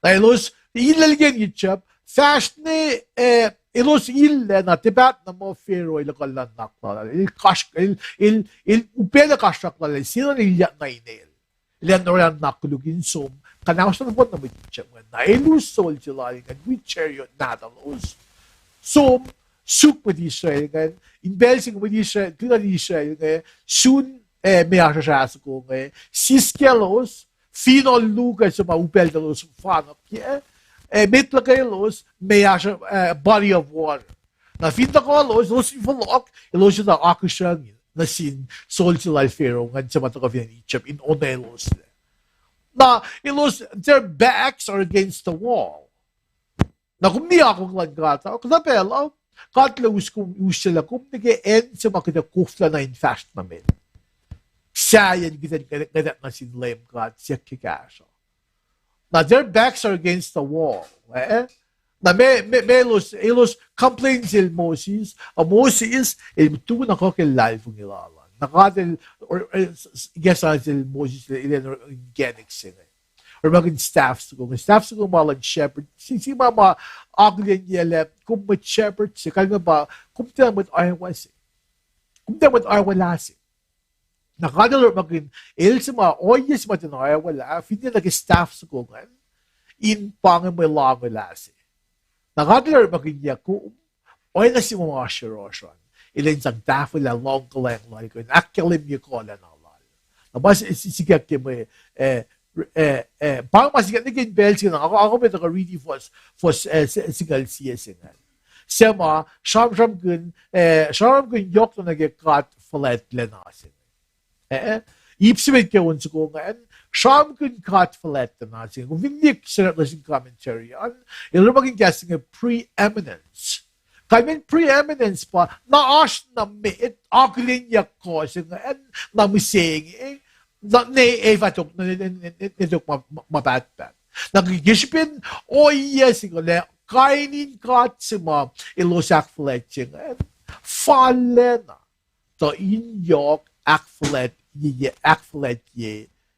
Na elos illacl ke acn Egypt, fahsr ne, eh, elos illac na tiac paht na muh Pharaoh el ekuhllah nuhnak lal, el kasr-, el, el, el upaclac kasrkuhsrak lal, el seluhn ilyak na inel. El ac orwaclah nuhnak koluk in som kuhnauslah nohfohn na mwet Egypt ingacn. Na el us soldier lal ingacn wi chariot nahtuhlos, som suk mwet Israel ingacn, in pacl se inge mwet Israel, tuhlihk nuhtin Israel inge, sun, eh, meoa srasra soko inge, siskaclos, finohl luo kuh se ma upacltalos fanuhkyac, eh, met luhkelos, meoa, eh, body of water. Na fin tuhkuhlos, elos in fohlohk, elos etuh akihsruhngi nuh sin soldier lal Pharaoh ingacn se ma tuhkuh fin acn Egypt in onweloslac. Na elos, their backs are against the wall. Na kom liye akwuck luhn God uh, kuhtuh pacl uh, God El ac us kom, us sel ac kom nuh ke acn se ma kuht ac koflah na in fahsr nuh met, sahyacn kuht in ngwetack nuh sin Leum God siyuck ke kahsruh. Na their backs are against the wall, eh? Na me, me, me elos, elos complain sel Moses, a Moses el tu na kuh ke luhlahlfongi lal an. Na God El, or, eh, s-, s-, ikacslah sel Moses el, el inkacnek se inge. Orekmakihn staff soko inge. Staff soko inge ma luhn shepherd. Se, se ma ma akihlenyucklac kom mwet shepherd se, kalmac pa kom tiac mwet oakwuck se. Kom tiac mwet oakwuck se. Na God El orekmakihn, El se ma ohiyac se ma tiac oakwuck, finne nuh ke staff soko ingacn, in pa inge mwe loanguhlah se. Na God El orekmakihnyuck kom oacna se ma oasr yohrohsr an, elan sang tahfwelah luhngkuhlwacng lal kuh in ahkkahlwemye kuhlacna lal. Na ma sikyak ke mwe, eh, eh, eh, pa ma sikyak nuh ke in pacl se inge, nga kom etuh kuh riti fuhs, fuhs, eh, singucul sie se ingacn. Se ma sramsramkihn, eh, sramsramkihn yohk nuh ke God fuhlwactlacna se inge. Eh, ip se met ke on soko ingacn, sramsramkihn God fuhlwactlacna se inge. Kom fin liye Standard Lesson Commentary an, el orekmakihn kahs se inge preeminence. Kalmacn preeminence pa na oasr na met akihlenyuck kuh se ingacn, na mihsenge, na ne ac fah tok, ne tok ma, ma pahtpaht. Na ke srihpen ohiyac se inge lah kain in God se ma elos ahkfuhlwactye ingacn, fallacna tuh in yohk ahkfuhlwactye, ahkfuhlwactye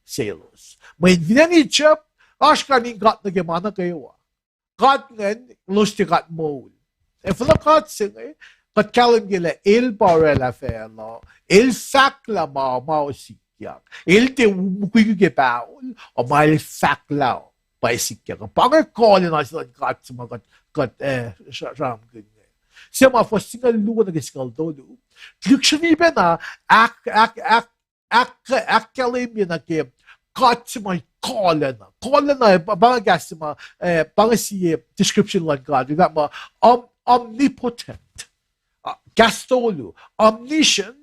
selos. Mweyen fin acn Egypt, oasr kain in god nuh ke ma nuh kwewa. God ingacn, elos tiac god moul. Ac fuhnuh God se inge, kuht kahlwem ke lah El pa oraclah facluh, El fahklah ma, ma sikyak. El tiac mukwikwi ke pahol, a ma El fahklah pa sikyak. Pa inge kuhlacna se luhn God se ma kuht, kuht, eh, sramsramkihn inge. Se ma fuhs singucul luo nuh ke singucul tolu. Lihksreni pacna ahk, ahk, ahk, ahk, ahkkahlwemye nuh ke God se ma kuhlacna. Kuhlacna, pa inge kahs se ma, eh, pa inge sie description luhn God. Fahk muh, om-, omnipotent. Kahs tolu, omniscient,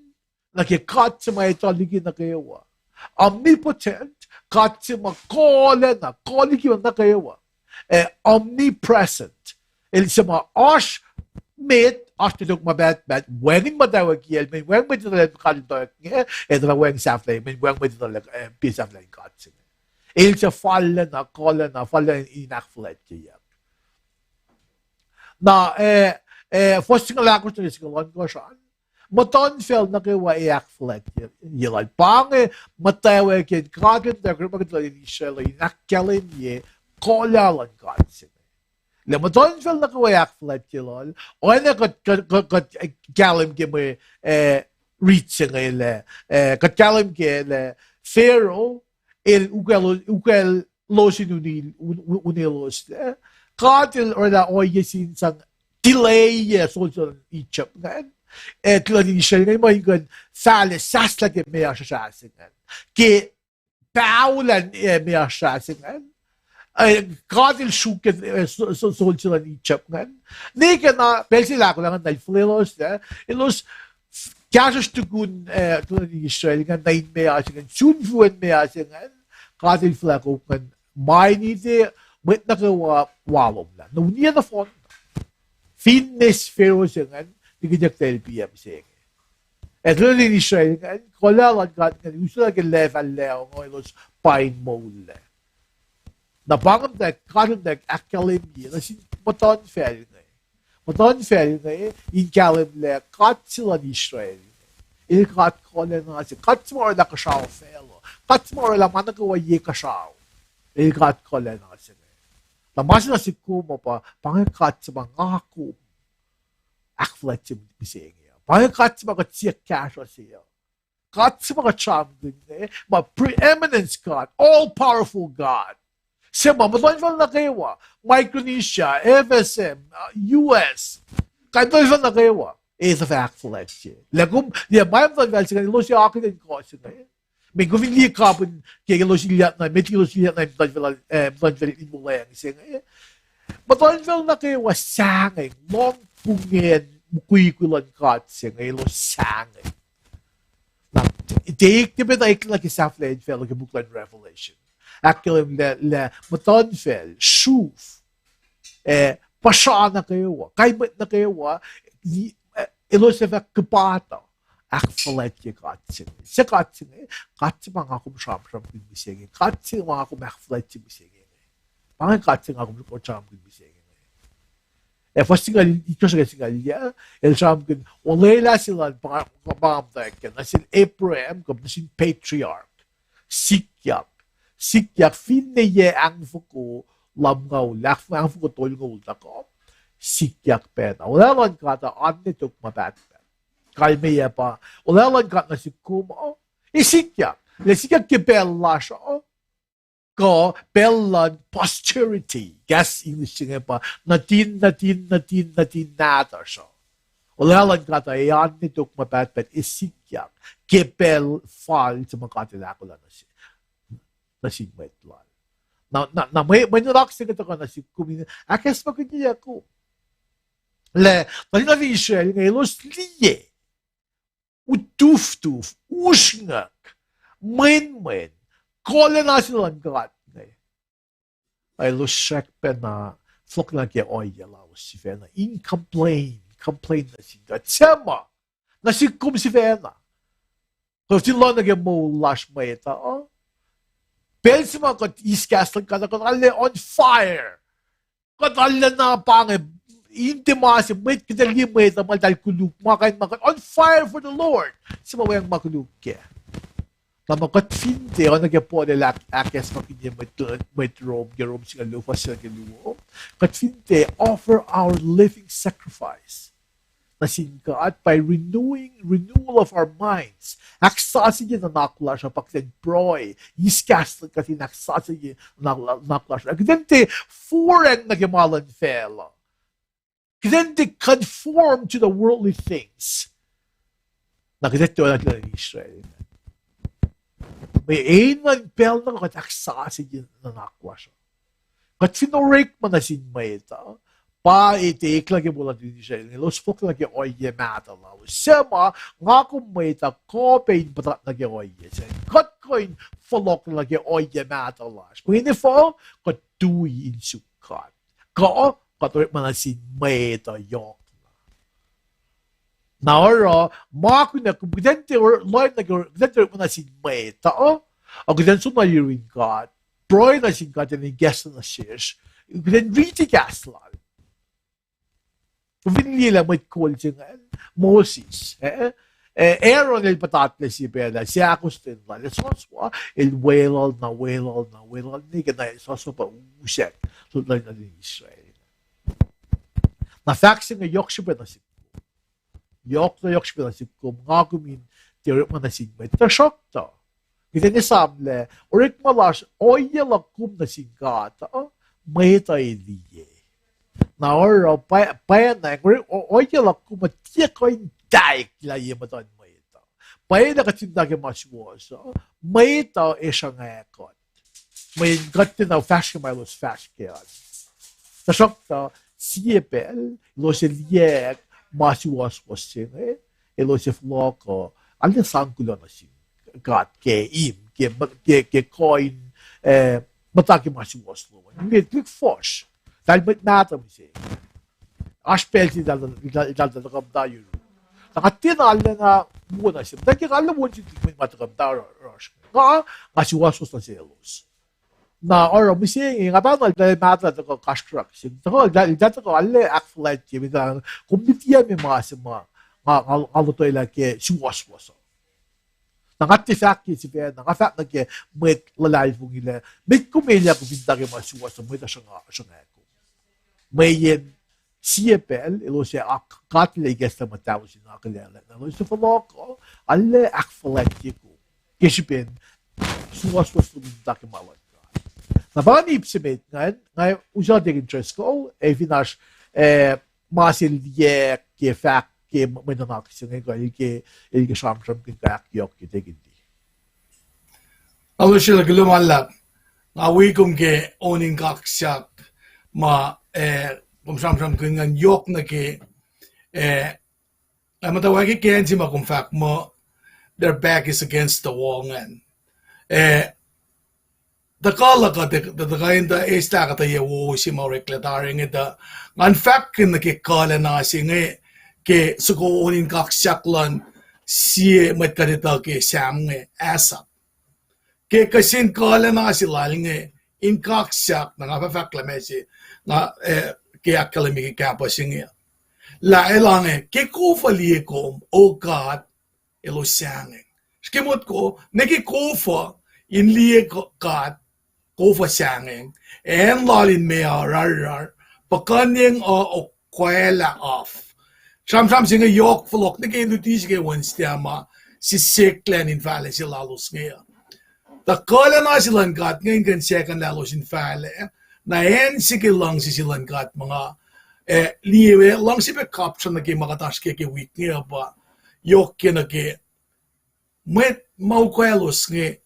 nuh ke God se ma etuh liki nuh kwewa. Omnipotent, God se ma kuhlacna, kuh liki nuh kwewa. Eh, omnipresent. El se ma oasr met, oasr ne tok ma pahtpaht, wacngihn muhtwacwacack kiyacl, mweyen wacngihn mwet etuh lah God El tuh inge, ac tuh lah wacngihn sahflah, mweyen wacngihn mwet etuh lah, eh, piac sahflah in God se inge. El se fallacna, kuhlacna, fallacna in ahkfuhlwactyeyuck. Na, eh, eh, fuhs singucul ahkosr nuh ke singucul ohnkohsr an, muhtuhnfacl nuh kwewa ac ahkfuhlwactye lal. Pa inge muhtwacwacack God El tuh orekmakihn tuhlihk nuhtin Israel in ahkkahlwemye kuhlacna luhn God se inge. Lah muhtuhnfacl nuh kwewa ahkfuhlwactye lal, oacna kuht, kuht, kuht, kuht kahlwem ke mwe, eh, rit se inge lah, eh, kuht kahlwem ke lah Pharaoh el ukwacl, ukwaclos in un-, un-, uneloslac. God El oraclah ohiyac se in sang delay solse luhn Egypt ingacn, eh, tuhlihk nuhtin Israel ingacn, ma in kuh in fahlac sahslah ke meoa srasra se ingacn. Ke pahol an, eh, meoa srasra se ingacn, eh, God El sruok, eh, so-, so-, solse luhn Egypt ingacn. Ne ke na pacl se lahkolah ingacn na El fuhlweloslac, elos kahsruhsr tukun, eh, tuhlihk nuhtin Israel ingacn, na in meoa se ingacn, sun fuhn meoa se ingacn, God El fuhlwelah kom ingacn, ma inite, mwet nuh kwewa walomlah. Na uniyac nohfohn. Finne Pharaoh se ingacn, nikihnyuck tuh el piac mihsenge. Ac tuhlihk nuhtin Israel ingacn, kuhlacna luhn God ingacn, uslah ke lacfah lac inge elos pain moullac. Na pa inge muhtwacwacack God El muhtwacwacack ahkkahlwemye nuh sin muhtuhnfacl inge. Muhtuhnfacl inge in kahlwem lah God se luhn Israel inge, El God kuhlacna se, God se ma oraclah kuhsrao facluh, God se ma oraclah ma nuh kwewa ye kuhsrao. El God kuhlacna se inge. Na ma se na sihk kom uh pa, pa inge God se ma nga kom ahkfuhlwactye mihsenge uh. Pa inge God se ma kuht siyuck kahsruh se uh. God se ma kuht sramsramkihn inge, ma preeminence God, all powerful God. Se ma muhtuhnfacl nuh kwewa, Micronesia, F S M, uh, U S, kain muhtuhnfacl nuh kwewa, e tuh fah ahkfuhlwactye. Lah kom, ya ma muhtuhnfacl se inge, elos ac akihlen kuh se inge. Mweyen kom fin liye kapihn ke elos ilyak na, met elos ilyak na muhtuhnfacl, eh, muhtuhnfacl in wuhlweacng se inge, muhtuhnfacl nuh kwewa sahngweng, lohng pungen mukwikwi luhn God se inge, elos sahngweng. Na, tiac eklac pacna eklac nuh ke sahflahiyacn facluh ke puk luhn Revelation. Ahkkahlwemye lah, lah muhtuhnfacl, sruhf, eh, puhsra nuh kwewa, kain mwet nuh kwewa, elos ac fah kuhpahsr, ahkfuhlwactye God se inge. Se God se inge, God se ma nga kom sramsramkihn mihsenge. God se ma nga kom ahkfuhlwactye mihsenge. Pa inge God se nga kom sramsramkihn mihsenge. Ac fuhs singucul, itkohsr ke singucul yac, el sramsramkihn olwelah se lal pa, pa muhtwacwacack, nuh sel Abraham, kuh nuh sin patriarch. Sikyak. Sikyak finne yac ahngfoko lumngaul, ahngfoko tolngoul tuhkuh. Sikyak pacna. Olwelah luhn God uh oan ne tok ma pahtpaht. Kalmeyac pa, olwelah luhn God nuh sihk kom uh, e sikyak. Lah sikyak ke pacl lasr uh, kuh pacl luhn posterity. Kahs English se inge pa nuhtin, nuhtin, nuhtin, nuhtin nahtuhsr uh. Olwelah luhn God uh e oan ne tok ma pahtpaht, e sikyak ke pacl fal se ma God El ahkolah nuh se, nuh sin mwet Lal. Na, na, na mwe, mwe nuhnak se inge tuhkuh nuh sihk kom in ahkacsmakihnye kom. Lah, nuhtin Israel inge elos liye utuftuf, usrnguck, mwenmwen, kuhlacna se luhn God inge. Elos srackpacna fohlohk nuh ke ohiyac lalos sifacna in complain, complain nuh sin God. Suc ma nuh sihk kom sifacna? Kuht fin lohng nuh ke moul lasr mwet uh, pacl se ma kuht eis kahs luhn God uh, kuht arlac on fire. Kuht arlac na pa inge, in tiac ma se mwet, kuht liye mwet uh ma eltahl koluk, ma kain ma kuht on fire for the Lord. Se ma weacng ma koluk kac. Na ma kuht fin tiac, oacna ke Paul el ahk-, ahkacsmakihnye mwet, mwet Rom, ke Rom singucul luo, fuhs se nuh ke luo. Kuht fin tiac offer our living sacrifice nuh sin God by renewing, renewal of our minds. Ahksasucye nuhnak lasr uh, pa kuht in pruhe, eis kahs luhn God in ahksasucye nuhnak, nuhnak lasr uh. Kuht in tiac foracng nuh ke ma luhn facluh. Kuht in tiac conform to the worldly things. Na kuht in tiac oacna Israel. Mwe enenuh in pacl na kuht ahksasucye nuhnak lasr uh. Kuht fin orekma nuh sin mwet uh, pa e tiac eklac ke moul luhn Israel, elos fohlohk nuh ke ohiyac mahtuh lalos. Suc ma, nga kom mwet uh kuh pac in puhtat nuh ke ohiyac se. Kuht kuh in fohlohk nuh ke ohiyac mahtuh lasr. Mweyen efuh? Kuht tui in suk God. Kuh, kuht orekma nuh sin mwet uh yohk. Na oruh, ma kunac, kuht in tiac, lohacng nuh ke, kuht in tiac orekma nuh sin mwet uh, a kuht in som na yurin God, pruhe nuh sin God in ikacslah nuh sesr, kuht in riti kahs Lal. Kom fin liye lah mwet kol se ingacn, Moses, eh? Eh, Aaron el puhtatlac sie pacl ah, seahkostwen lal, el soswa, el weluhl na weluhl na weluhl, ne ke na el soswa pa usack, lal nuhtin Israel. Na fahk se inge yohk srihpac nuh sihk. Yohk na yohk srihpac nuh sihk kom, nga kom in tiac orekma nuh sin mwet, tuhsruhktuh kuht in esamlah orekma lasr, ohiyac luhk kom nuh sin God uh, mwet uh liye. Na oruh pwa-, pwacnwacng, ohiyac luhk kom uh tiac kuh in taiklah ye muhtuhn mwet uh. Pwacye lah kuht fin muhta ke ma suwohs uh, mwet uh ac sruhnga kuht. Mweyen kuht tiacna fahsr ke ma elos fahsr kac an. Tuhsruhktuh, sie pacl elos ac liyacack ma suwohswohs se inge, elos ac fohlohk uh, arlac sang kuloh nuh sin God ke im, ke, ke, ke kuh in, eh, muhta ke ma suwohs lom an. Met lihk fuhsr, eltahl mwet mahtuh mihsenge. Oasr pacl se eltahl, eltahl, eltahl tuhkuh muhta yurum. Na nga tiacna arlac na wo nuh se, muhtwacn kiyuhk arlac wo nuh sin mwet ma tuhkuh muhta ru-, rush. Nga, nga suwohswohs nuh selos. Na oruh mihsenge, nga pahngnuhl eltahl mahtuh tuhkuh kasrkuhsrak se, tuhkuh, eltahl, eltahl tuhkuh arlac ahkfuhlwactye, kom lutiyuck me ma se ma nga, nga, nga lotwelah ke suwohswohs uh. Na nga tiac fahk ke sifacna, nga fahk nuh ke mwet luhlahlfongi lah, met kom elyah kom fin muhta ke ma suwohs uh, mwet uh sruhnga, sruhnga kom. Mweyen sie pacl elos ac ak-, God El ac ikacslah muhtahl se in akihlen, na elos ac fohlohk uh, arlac ahkfuhlwactye kom ke srihpen suwohswohs lom in muhta ke ma luhn God. Na pa ip se met ingacn, nga usot Deacon Driscoll, ac fin oasr, eh, ma se el liyacack ke fahk ke mwe nuhnak se inge kuh el ke, el ke sramsramkihn kuh ahkyohkye, Deacon D. Alusrel, kuloh ma luhlahp. Nga wi kom ke on in kaksak ma, eh, kom sramsramkihn ingacn yohk nuh ke, eh, nga muhtwacwacack ke acn se ma kom fahk muh their back is against the wall ingacn. Eh, tuhkuh luhk uh, tuh, tuh, tuhkuh in tuh eis lah kuhtuh yac wo se ma oreklac tari inge tuh, ngan fahkkihn nuh ke kuhlacna se inge ke soko on in kaksak luhn sie mwet kuht etuh ke Sam inge, Asaph. Ke kihsen kuhlacna se lal inge, in kaksak, na nga fah fahk lah ma se, nga, eh, ke ahkkahlwemye ke kahpah se inge, lah elan inge, ke kof uh liye kom, O God, elos sahngweng. Srihke motko, ne ke kof uh in liye ko-, God, kof uh sahngweng, acn lal in meoa rarrar, puhkuhnyeng uh okwaclah af. Sramsram se inge yohk fohlohk nuh ke luti se ke Wednesday ma sisek lacn in fahlac se lalos inge uh. Tuh kuhlacna se luhn God inge in kuh in sahkuhnlah elos in fahlac, na acn se ke luhngse se luhn God ma nga, eh, liye, luhngse pac kapsra nuh ke ma kuht oasr ke ke wik inge uh pa yohk ke nuh ke mwet ma ukwaclos inge,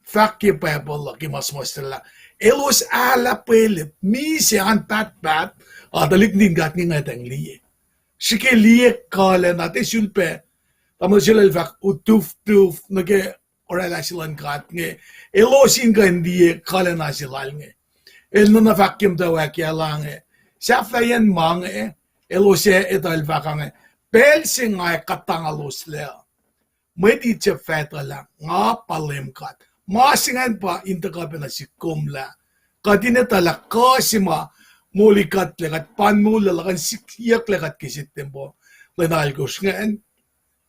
fahk ke Bible uh ke ma suhmuhslah, elos ahlapwelip, misac an pahtpaht, a tuhlihk nuhtin God inge ngwetacng liye. Srihke liye kuhlacna, tiac sulpac, tamuhlwel se el fahk utuftuf nuh ke oraclah se luhn God inge, elos in kuh in liye kuhlacna se lal inge. El nuhna fahk ke muhtwacwacack ah inge, sahflahiyacn ma inge, elos ac etuh el fahk inge, pacl se nga ac kuhtangaloslah, mwet Egypt fah etuh lah nga pa Leum God. Ma se ingacn pa in tuhkuh pacna sihk kom lah kuht in etuh lah kuh se ma moli kuhtlac, kuht pa in moul lah kuh in sikyucklac kuht ke September lwen alkosr ingacn,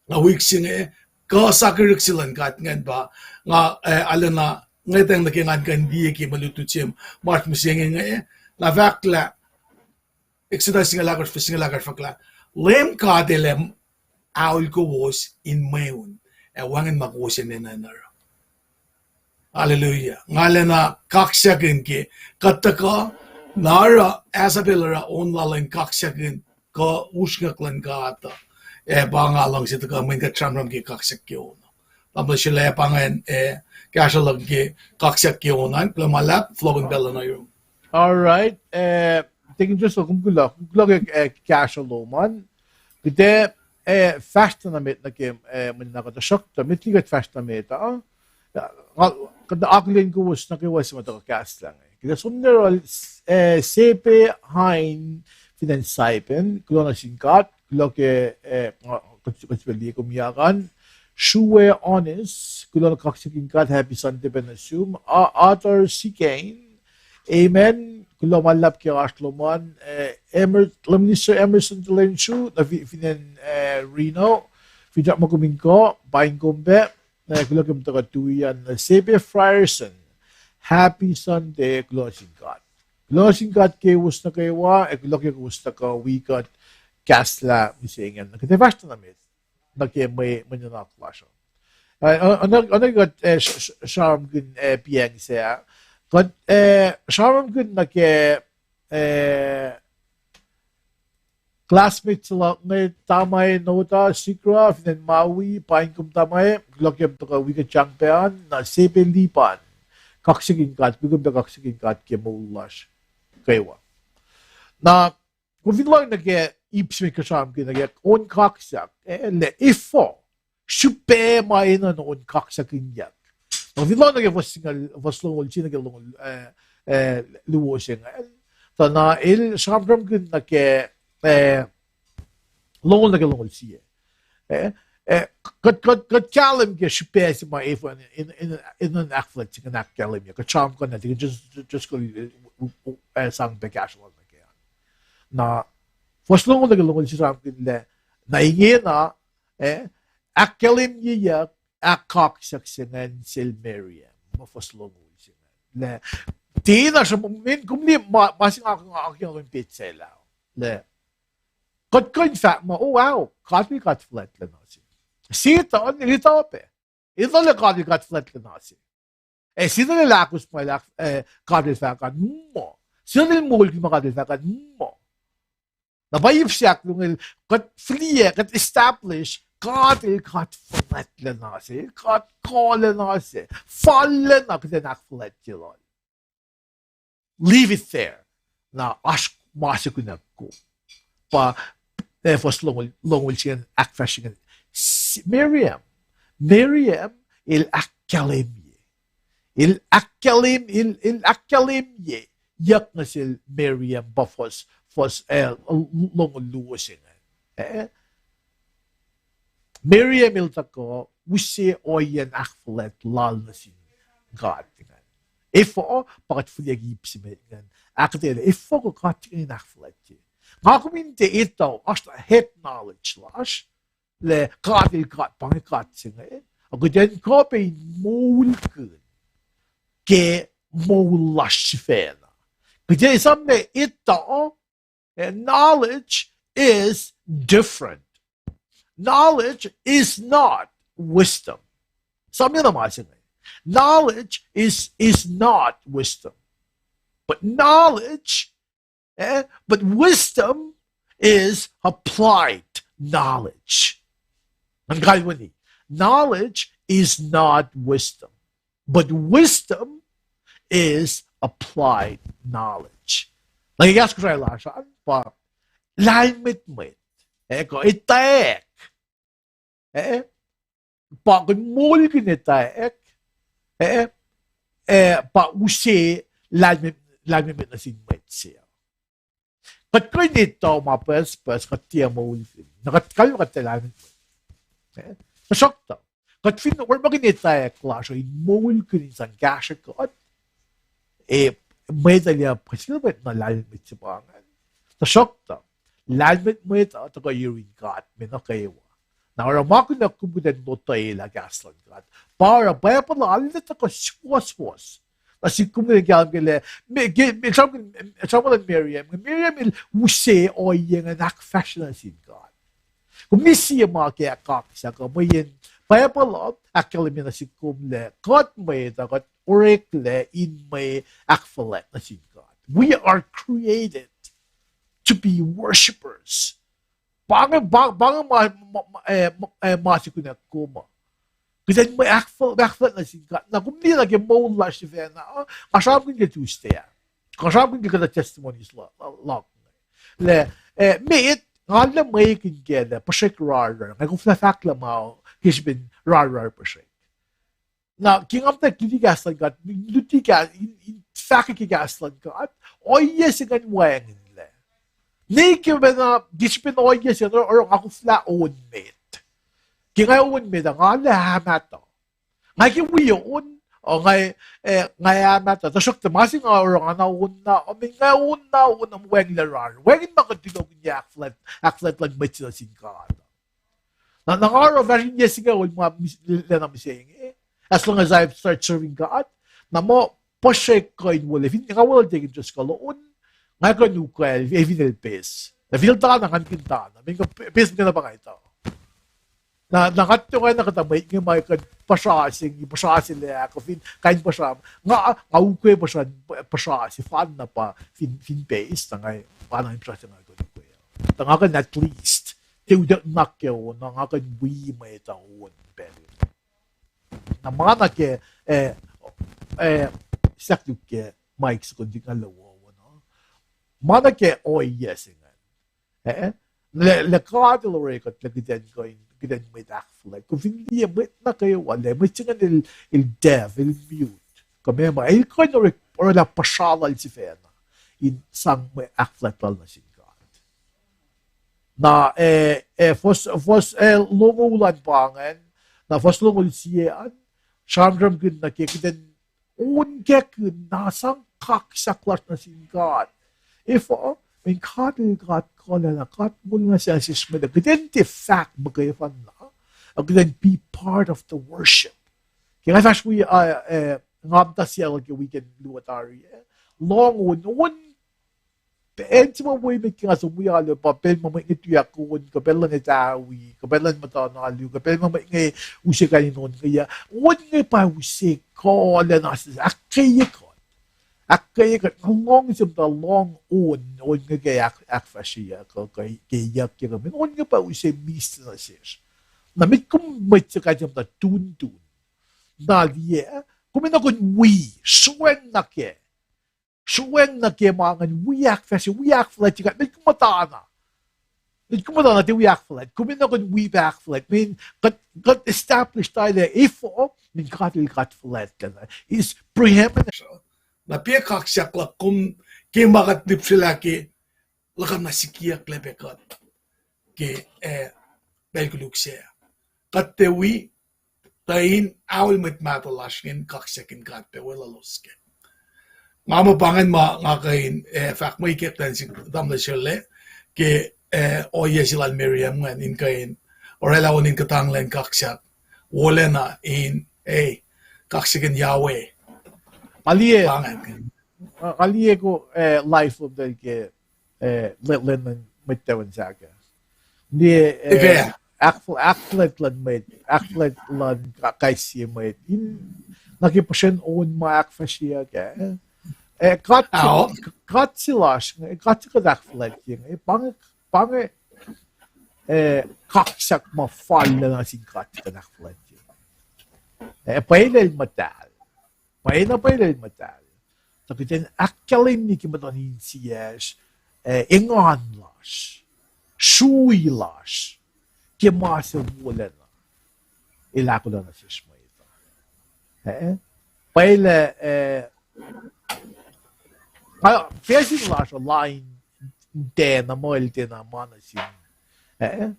na wik se inge, kuh sakihrihk se luhn God ingacn pa nga, eh, arulacna ngwetacng nuh ke ngan kuh in liye ke mwe lutlut se ma oasr mihsenge inge, na fahk lah, Exodus singucul ahkosr, singucul ahkosr fahk lah, Leum God El ac aol kowos in mweun, ac wacngihn ma kowos enenuh in oruh. Hallelujah. Nga arulacna kaksakihn ke kuht tuhkuh, na oruh, ahsapacl oruh on lal in kaksakihn kuh usrnguck luhn God uh. Ac pa nga luhngse tuhkuh mweyen kuht sramsram ke kaksak ke on. Tamuhlwel Srela, pa ingacn, eh, kahsruh luhk ke kaksak ke on an, kuloh ma luhlahp, fohlohkihn pacl luhn ohiyac. All right. Eh, tekin Joshua, kom kuloh, kom kuloh ke, eh, kahsruh lom an. Kuht ac, eh, fahsr na met nuh ke, eh, mwe nuhnak uh, tuhsruhktuh met liki kuht fahsr na met uh, nga, kuht akihlen kowos nuh kwewa se ma tuhkuh kahslah inge. Kuht ac som nuh yohrohl, eh, Sepe Hain fin acn Saipan, kuloh nuh sin God, kuloh ke, eh, nga, kuht, kuht sifil liye kom yakan. Srue Onis, kuloh na kaksakihn God, happy Sunday pac nuh sum. A-, Arthur Sikain, amen. Kuloh ma luhlahp ke oasr lom an, eh, Emer-, Minister Emerson Delenshu, na fi-, fin acn, eh, Reno, finsrak ma kom in kuh, paing kom pac, na kuloh ke muhtuhkuh tui an, na Sepe Frierson, happy Sunday, kuloh sin God. Kuloh sin God kowos nuh kwewa, ac kuloh ke kowos tuhkuh wi kuht kahslah mihsenge an. Kuht ac fahsr na met nuh ke mwe, mwe nuhnak lasr uh. Eh, oacna, oacna kuht, eh, s-, s-, sramsramkihn, eh, pacl se ah. Kuht, eh, sramsramkihn nuh ke, eh, classmate se luhk inge, Tamae Nota Sikra, fin acn Maui, paing kom Tamae, kuloh ke muhtuhkuh wi kuht sang pac an, na Sepe Lipan, kaksakihn God, wi kom pac kaksakihn God ke moul lasr kwewa. Na, kom fin lohng nuh ke ip se met kuht sramsramkihn nuh ke on kaksak, eh, lah efuh srihpac ma enenuh in on kaksakihnyuck. Na fin lohng nuh ke fuhs singucul, fuhs longoul se nuh ke longoul, eh, eh, luo se ingacn, tuh na el sramsramkihn nuh ke, eh, longoul nuh ke longoul sie. Eh, eh, kuht, kuht, kuht kahlwem ke srihpac se ma efuh in, in, in, in ahkfuhlwact se ingacn ahkkahlwemye. Kuht sramsramkihn na, just, just, just kuh, eh, sang pac kahsruh lal nuh ke an. Na fuhs longoul nuh ke longoul sie sramsramkihn lah, na ingena, eh, ahkkahlwemyeyuck ahkkaksak se ingacn sel Miriam, ma fuhs longoul se ingacn. Lah, tiacna sruhmuhn, kom liye ma, ma se nga, nga, nga, nga, petsac lah, lah, kuht kuh in fahk muh, oh, wow, God el God fuhlwactlacna se. Setuhn el etuh pac. Etuh lah God el God fuhlwactlacna se. Ac sie tuhlacl ahkos ma el ahk-, eh, God el fahk an muh. Sie tuhlacl moulkihn ma God el fahk an muh. Na pa ip se ahkluo ingacn, kuht fihliyac, kuht establish, God el God fuhlwactlacna se, God kuhlacna se, fallacna kuht in ahkfuhlwactye lal. Leave it there. Na oasr ma se kunuhk kom. Pa, eh, fuhs longoul, longoul se ingacn ahkfahsr ingacn. S-, Miriam, Miriam, el ahkkahlwemye. El ahkkahlwem-, el, el ahkkahlwemye. Yuck nuh sel Miriam pa fuhs, fuhs, eh, longoul luo se ingacn. Eh? Miriam el tuhkuh use ohiyacn ahkfuhlwact lal nuh sin God ingacn. Efuh, pa kuht fihliyac ip se met ingacn. Ahkuhtweyac lah efuh kuh God ingacn in ahkfuhlwactye. Nga kom in tiac etuh, oasr head knowledge lasr, lah God el God, pa inge God se inge. Ac kuht in kuh pac in moulkihn ke moul lasr sifacna. Kuht ac esamlah etuh, eh, knowledge is different. Knowledge is not wisdom. Esamlah na ma se inge. Knowledge is, is not wisdom. But knowledge, eh, but wisdom is applied knowledge. Ngan kalweni, knowledge is not wisdom, but wisdom is applied knowledge. Na ke kahs Kosrae lasr an pa lahlmwetmwet, eh, kuh etwacack, eh, pa kuh in moulkihn etwacack, eh, eh, pa use lahlmwet-, lahlmwetmwet nuh sin mwet se. Kuht kuh in etuh ma pucspucs kuht tiac moulkihn. Na kuht kalmac kuht tiac lahlmwetmwet. Eh, tuhsruhktuh kuht fin orekmakihn etwacack lasr uh in moulkihn in sang kahsrwe kuht, eh, mwet uh liye puhsisacl mwet na lahlmwetmwet se pa ingacn. Tuhsruhktuh lahlmwetmwet uh tuhkuh yurin God me nuh kwewa. Na oruh ma kunohkohn kom kuht in lotwelah kahs luhn God. Pa oruh Bible uh arlac tuhkuh suwohswohs nuh sihk kom kuht in kahlwem ke lah, me-, ke-, me-, sramsram luhn Miriam, Miriam el use ohiyac ingacn ahkfahsrye nuh sin God. Kom liye sie ma ke kaksak uh, mweyen Bible uh ahkkahlwemye nuh sihk kom lah kuht mwet uh kuht oreklac in mwe ahkfuhlwact nuh sin God. We are created to be worshippers. Pa inge, pa, pa inge ma, ma, ma, eh, ma, eh, ma se kunohkohn kom uh. Kuht in mwe ahkfuhl-, ahkfuhlwact nuh sin God. Na kom liye na ke moul lasr sifacna, uh, nga sramsramkihn ke Tuesday ah, nga sramsramkihn ke kuhtuh testimonies la-, la-, luhk lah, eh, met, nga arlac mwekihn ke lah puhsrek rarrar, nga koflah fahk lah ma ke srihpen rarrar puhsrek. Na ke nga muhtwacwacack luti kahs luhn God, luti kahs, in, in fahkwack ke kahs luhn God, ohiyac se ingacn wacngihnlac. Ne ke pacna, ke srihpen ohiyac se ingacn, oruh, oruh nga koflah on met. Ke nga on met ah, nga arlac ahmahtuh. Nga ke wi on, uh, nga, eh, nga ahmahtuh. Tuhsruhktuh ma se nga oruh nga na on na, uh, mweyen nga on na on, uh, wacngihnlac rarrar. Wacngihn ma kuht tulokihn ke ahkfuhlwact, ahkfuhlwact luhn mwet se nuh sin God. Na, na nga oruh fahsr in yac singucul ma mis-, lacna mihsenge, as long as I've started serving God, na muh puhsrek kuh in wolac, fin nga wolac tekin just kuh on, nga kuh in ukwacl, e fin el pes. Na fin el tana, ngan kihn tana, mweyen kuh pe-, pes muhkwena pa nga etuh. Na, na nga tiac oacna kuhtuh mwet inge ma kuh in puhsra se inge, puhsra se lah kuh fin kain puhsra, nga, nga ukwe puhsra, puhsra se fanna pa fin, fin pes, na nga, pa na in puhsra se nga kuh in ukwe. Tuh nga kuh in at least, tiac utuck nuh ke on, na nga kuh in wi mwet uh on pacl. Na ma na ke, eh, eh, sahk luk ke Mike soko dik nga lowo na. Ma na ke ohiyac se ingacn. Eh, lah, lah God El oruh kuht lah kuht in kuh in, kuht in mwet ahkfuhlwact. Kom fin liye mwet nuh kwewa lah mwet se ingacn el, el deaf, el mute. Kuh meac ma, el kuh in oruh, oruh lah puhsra lal sifacna in sang mwe ahkfuhlwact lal nuh sin God. Na, eh, eh, fuhs, fuhs, eh, longoul an pa ingacn, na fuhs longoul sie an, sramsramkihn nuh ke kuht in onkakihn na sang kaksak lasr nuh sin God. Efuh, mweyen God El God kuhlacna, God wolacna, sessesmela, kuht in tiac fahk muhkwena, uh, kuht in be part of the worship. Ke nga fahsr wi, uh, eh, nga muhta Seattle ke weekend luo tari, eh, lohng on, on, acn se ma wo met ke nga som wi alu pa pacl ma mwet inge tuyak on, kuh pacl luhn etawi, kuh pacl luhn muhtuhn alu, kuh pacl ma mwet inge use kain in on inge, on inge pa use kuhlacna, ahkkweye kuht. Ahkkweye kuht, nga lohng se muhta lohng on, on inge ke ahk-, ahkfahsryeyuck, kuh ke, ke yuckyak, mweyen on inge pa use mihs nuh sesr. Na met kom mwet se kain se muhta tuntun. Na liye, kom enenuh in wi, sroacng nuh ke. Sroacng nuh ke ma ingacn, wi ahkfahsrye, wi ahkfuhlwactye kuht, met kom muhtana. Met kom muhtana tiac wi ahkfuhlwact, kom enenuh in wi pac ahkfuhlwact. Mweyen kuht, kuht establish tari lah efuh, mweyen God El God fuhlwactlacna. Is preeminent. Na pa kaksak luhk kom ke ma kuht lihpsrelah ke, luhkuhn na sikyak lah pac kuht ke, eh, pacl koluk sac. Kuht tiac wi, tuh in aol mwet mahtuh lasr ingacn kaksakin God pac weluhlos kac. Nga muh pa ingacn ma nga kuh in, eh, fahk mwe ikacklah nuh sin tamuhlwel Sherle ke, eh, ohiyac se lal Miriam ingacn in kuh in oraclah on in kuhtanglah in kaksak wolacna in, eh, kaksakin Yahweh. Nga liye, nga liye ko, eh, live lom tahl ke, eh, le-, lwen luhn mwet tacn sahk ah. Liye, eh, ahkfuhl-, ahkfuhlwact luhn mwet, ahkfuhlwact luhn ka-, kais sie mwet. In, nuh ke puhsren on ma ahkfahsryeyuck ah. Eh, God se, God se lasr, God se kuht ahkfuhlwactye inge, pa inge, pa inge, eh, kaksak ma fal nuh sin God se kuht ahkfuhlwactye. Eh, pwacye lah El muhtahl. Pwacye na pwacye lah El muhtahl. Tuh kuht in ahkkahlwemye ke muhtuhn insiyacsr, eh, engan lasr, srui lasr, ke ma se wolacna El ahkolah nuh sesr mwet uh. Eh? Pwacye lah, eh, facsin lasr uh lain tiacna muh el tiacna ma nuh sin. Eh,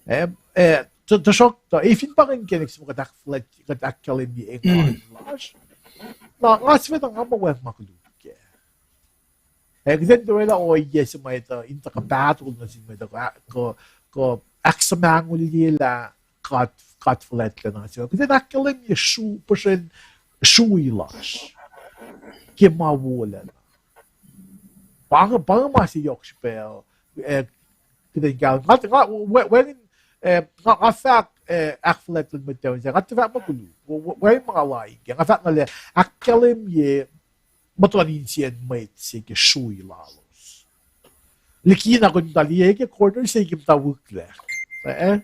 eh, eh, tu-, tuhsruhktuh, eh, fin pa ingacn inkacnek se ma kuht ahkfuhlwact-, kuht ahkkahlwemye engan lasr. Na, nga sifacna nga muh wacngihn ma koluk kac. Eh, kuht in orwaclah ohiyac se mwet uh, in tuh kuh pahtol nuh sin mwet uh, kuh, kuh, kuh ahksuhmahsryelah God, God fuhlwactlacna se. Kuht in ahkkahlwemye sru-, puhsren srui lasr ke ma wolacna. Pa inge, pa inge ma se yohk srihpac, eh, kuht in kahlwem. Nga, nga, we-, wacngihn, eh, nga, nga fahk, eh, ahkfuhlwact luhn mwet tacn sahk, nga tuh fahk ma koluk, we-, we-, wacngihn ma nga lain kac, nga fahk na lah ahkkahlwemye muhtuhn insiyacn mwet se ke srui lalos. Likina kom muhta liye ke corner se ke muhta wihklac. Eh?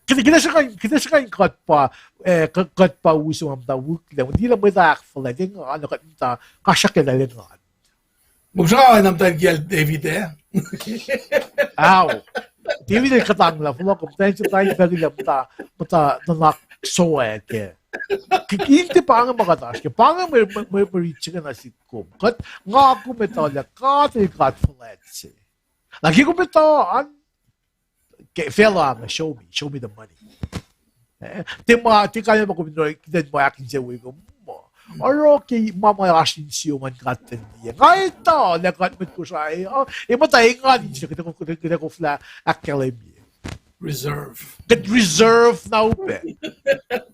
Kuht, kuht sruhnga, kuht sruhnga in kuht pa, eh, kuht, kuht pa use ma muhta wihklac. Liye lah mwet ahkfuhlwact, engan, kuht muhta, kasrakelah engan. Kom sruhnga na muhta kiyacl David, eh? Ao. David el kuhtanglah, fohlohk, muhtwacn se muhta in fahklah muhta, muhta nuhnak sowack ah. Ke, ke in tiac pa inge ma kuht oasr ke, pa inge mwe, mwe, mwe, mwe rit se inge nuh sihk kom. Kuht, nga kom etuh lah God el God fuhlwact se. Na ke kom etuh an, ke, facluh inge, show me, show me the money. Eh, tiac ma, tiac kalmac pa kom in oruh, kuht in ma ahkinsewowoye kom muh. Oruh ke ma ma oasr insiyom an God el liye. Nga etuh lah kuht mwet Kosrae, uh, e muhta engan se, kuht, kuht, kuht koflah ahkkahlwemye. Reserve. Kuht reserve na upac.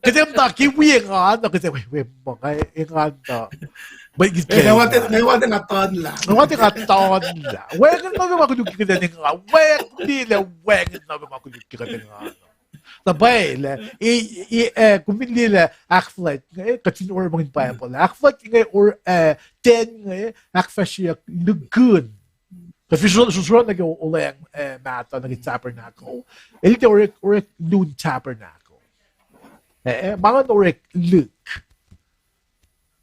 Kuht muhta ke wi engan, na kuht, we, we, ma, engan na. Mwe, eh, nga wate, nga wate nga tanlah. Nga wate nga tanlah. Wacngihn na ma koluk ke kuht engan. Wacngihn lah wacngihn na ma koluk ke kuht engan. Na pwacye lah, e, e, eh, kom fin liye lah ahkfuhlwact inge, kuht fin orekmakihn Bible, ahkfuhlwact inge, or, eh, ten inge, ahkfahsryeyuck lukun. Kuht fin sru-, sru-, sruhf nuh ke olweacng, eh, mahtuh nuh ke tabernacle. El tiac orek, orek lun tabernacle. Eh, eh, ma ingacn orek luk.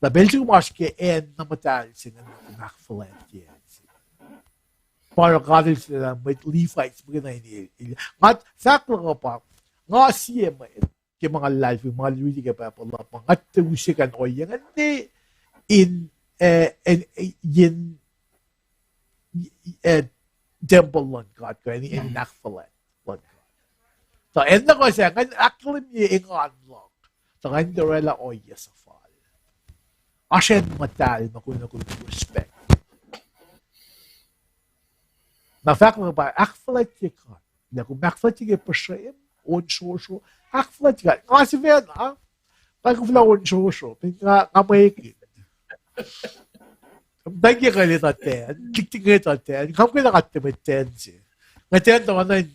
Na pacl se kom oasr ke acn na muhtahl se inge, na kom ahkfuhlwactye acn se. Pa oruh God el sulaclah mwet Levites muhkwena in el, el, nga fahk luhk uh pa, nga sie mwet, ke ma nga luhlahlfongi, ma nga riti ke Bible uh, ma nga tiac use kain ohiyac inge in, eh, in, in, eh, tempuhl luhn God, kuh in, in ahkfuhlwact luhn God. Tuh acn na kuh se, nga in ahkkahlwemye engan luhk, tuh nga in orwaclah ohiyac suhfal. Oasr acn muhtahl ma kunohkohn respect. Na fahk luhk pa ahkfuhlwactye God. Lah kom ahkfuhlwactye ke puhsrem, on srosro, ahkfuhlwactye God. Nga sifacna, nga koflah on srosro, nga, nga mwekihn. Thank you, kuh el etuh ten, tiktik inge etuh ten, nga muhkwena nga tiac mwet ten se. Nga ten tuh nga na in,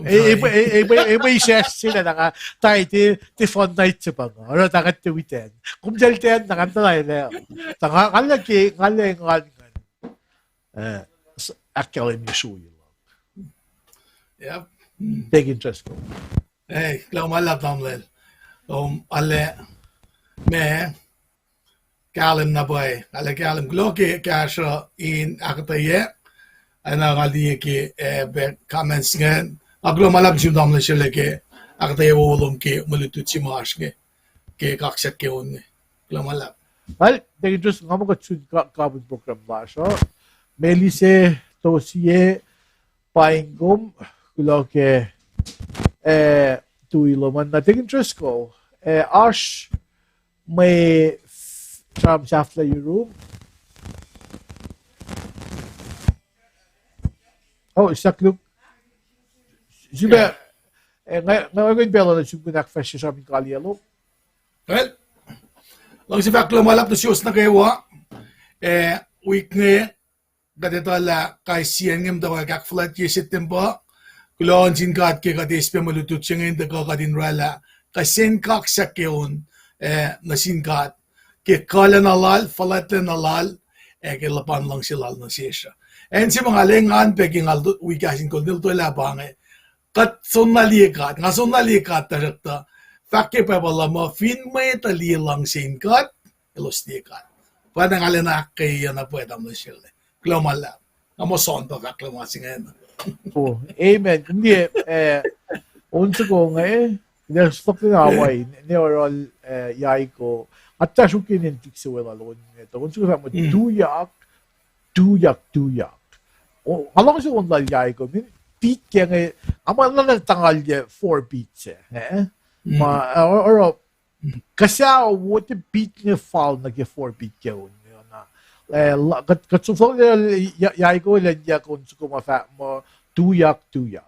e, e, e, e, e, mwe isacsr se lah na nga, tai, tiac, tiac fun night se pa nga, oruh tuh nga tiac wi ten. Kom sel ten, na nga muhta na lah. Tuh nga, nga lah ke, nga lah engan ingacn. Eh, s-, ahkkahlwemye srui luhk. Yep. Deacon Driscoll. Ei, kuloh ma luhlahp tamuhlwel. Um, ale, ma, kahlwem na pwacye, ale kahlwem kuloh ke kahsruh in ahkuhtweyac, ac na nga liye ke, eh, pac comments ingacn. Nga kuloh ma luhlahp nuh sum tamuhlwel srihke ahkuhtweyac wowo lom ke mwe lutlut se ma oasr inge, ke kaksak ke on inge. Kuloh ma luhlahp. Well, Deacon Driscoll, nga muh kuht sun ka-, kapin program lasr uh. Melise, Tosie, paing kom, kuloh ke, eh, tui lom an. Na Deacon Driscoll, eh, oasr mwe f-, sram sahflah yurum. Oh, sakluk. Sifilpac, eh, nga, nga, nga in pacl uh nuh sum kom in ahkfahsrye sram in kaliyac lom. Well, Luhngse fahk kuloh ma luhlahp nuh suwos nuh kwewa. Eh, wik inge, kuht etuh lah kais sie acn inge muhtwacwacack ahkfuhlwactye September. Kuloh nuh sin God ke kuht eis pac mwe lutlut se inge in tuhkuh kuht in oraclah kihsen kaksak ke on, eh, nuh sin God ke kuhlacna lal, fuhlwactlacna lal, ac ke luhpan luhngse lal nuh sesr uh. Acn se ma nga lwengan pac ke nga wik ahs in kol nil tolah pa inge, kuht soenna liye God, nga soenna liye God, tuhsruhktuh fahk ke Bible uh muh fin mwet uh liye luhngse in God, elos liye God. Pwacnwacng arulacna ahkkweye na pwacye tamuhlwel Sele. Kuloh ma luhlahp. Nga muh soenna fahk kuloh ma se ingena. Oh, amen. Kom liye, eh, on soko inge, eh, kuht ac stok na Hawaii, ne oruh, eh, Yaiko. Atac sruhkihn in tuhlihk se weluhl on inge. Tuh on soko fahk muh tuyak, tuyak, tuyak. O, nga luhngse on lal Yaiko, min beat ke inge, nga muh na na tangalye four beat se, eh? Ma, eh, oruh, kasa wo te beat inge fal nuh ke four beat ke on inge na. Eh, kuht, kuht soko, Yaiko elan yak on soko ma fahk muh tuyak, tuyak.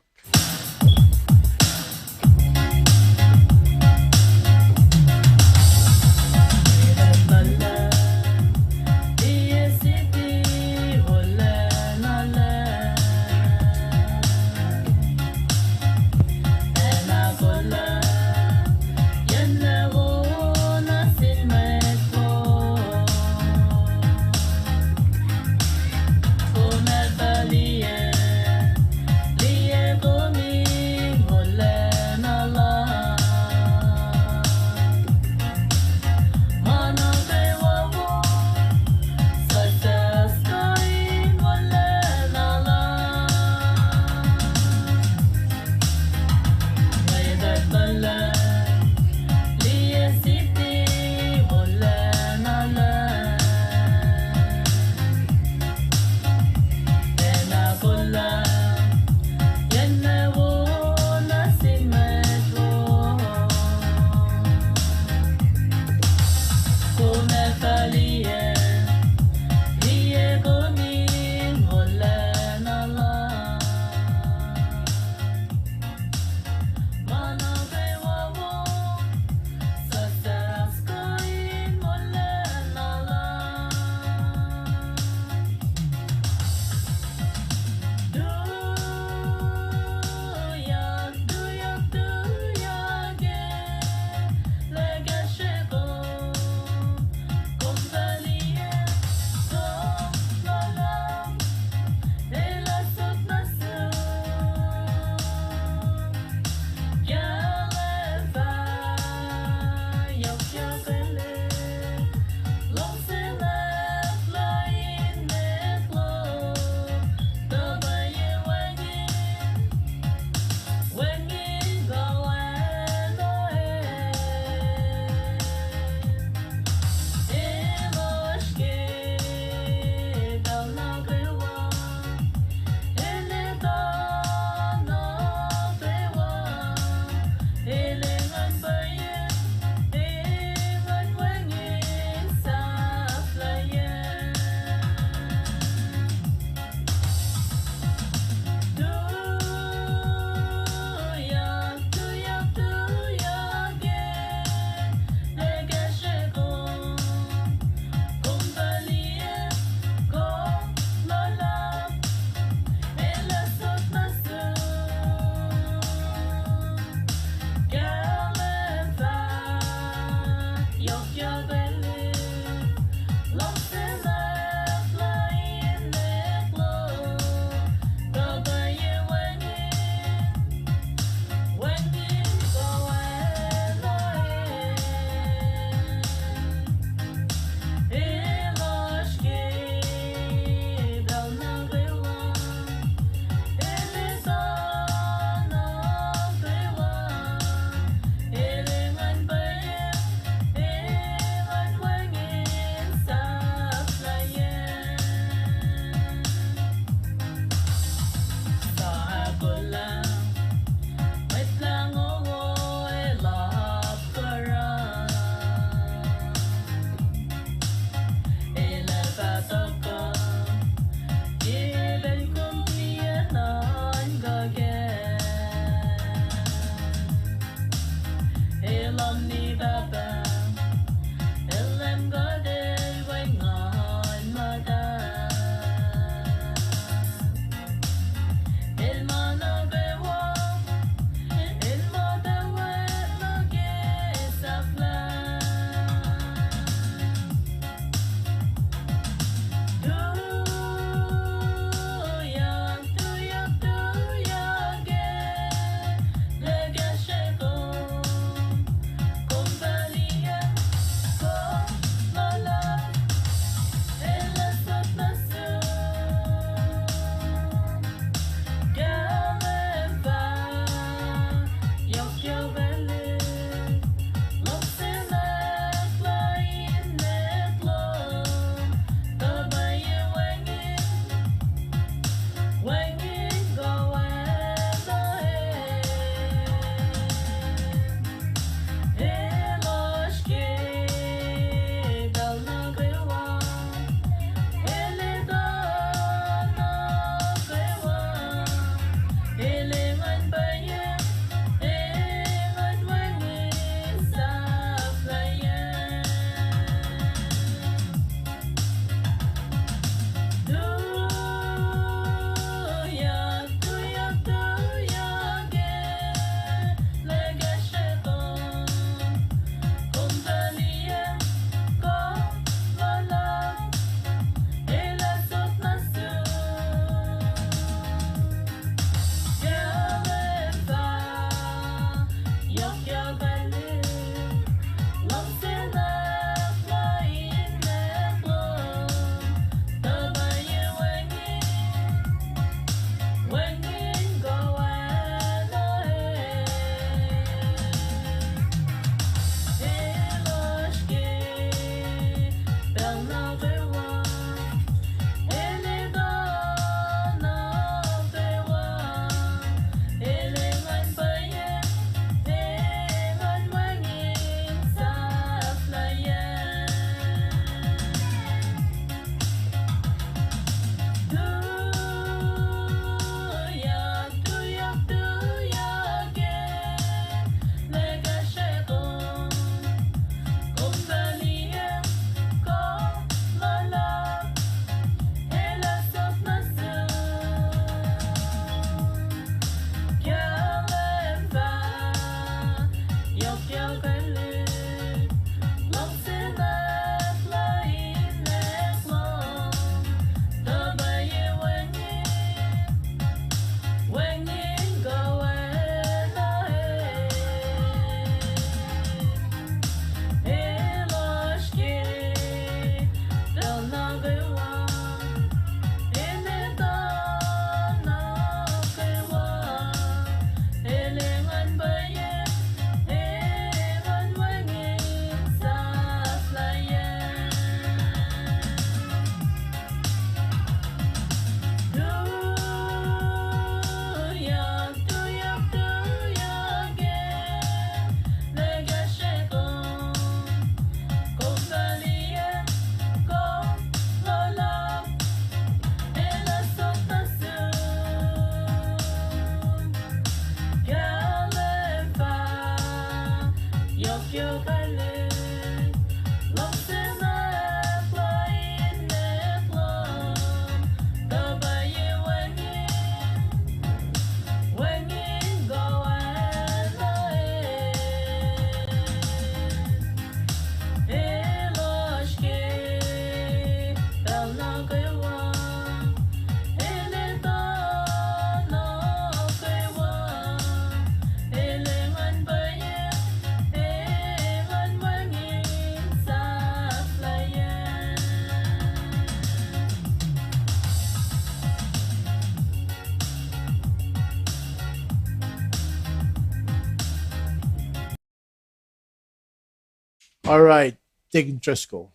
All right, Deacon Driscoll.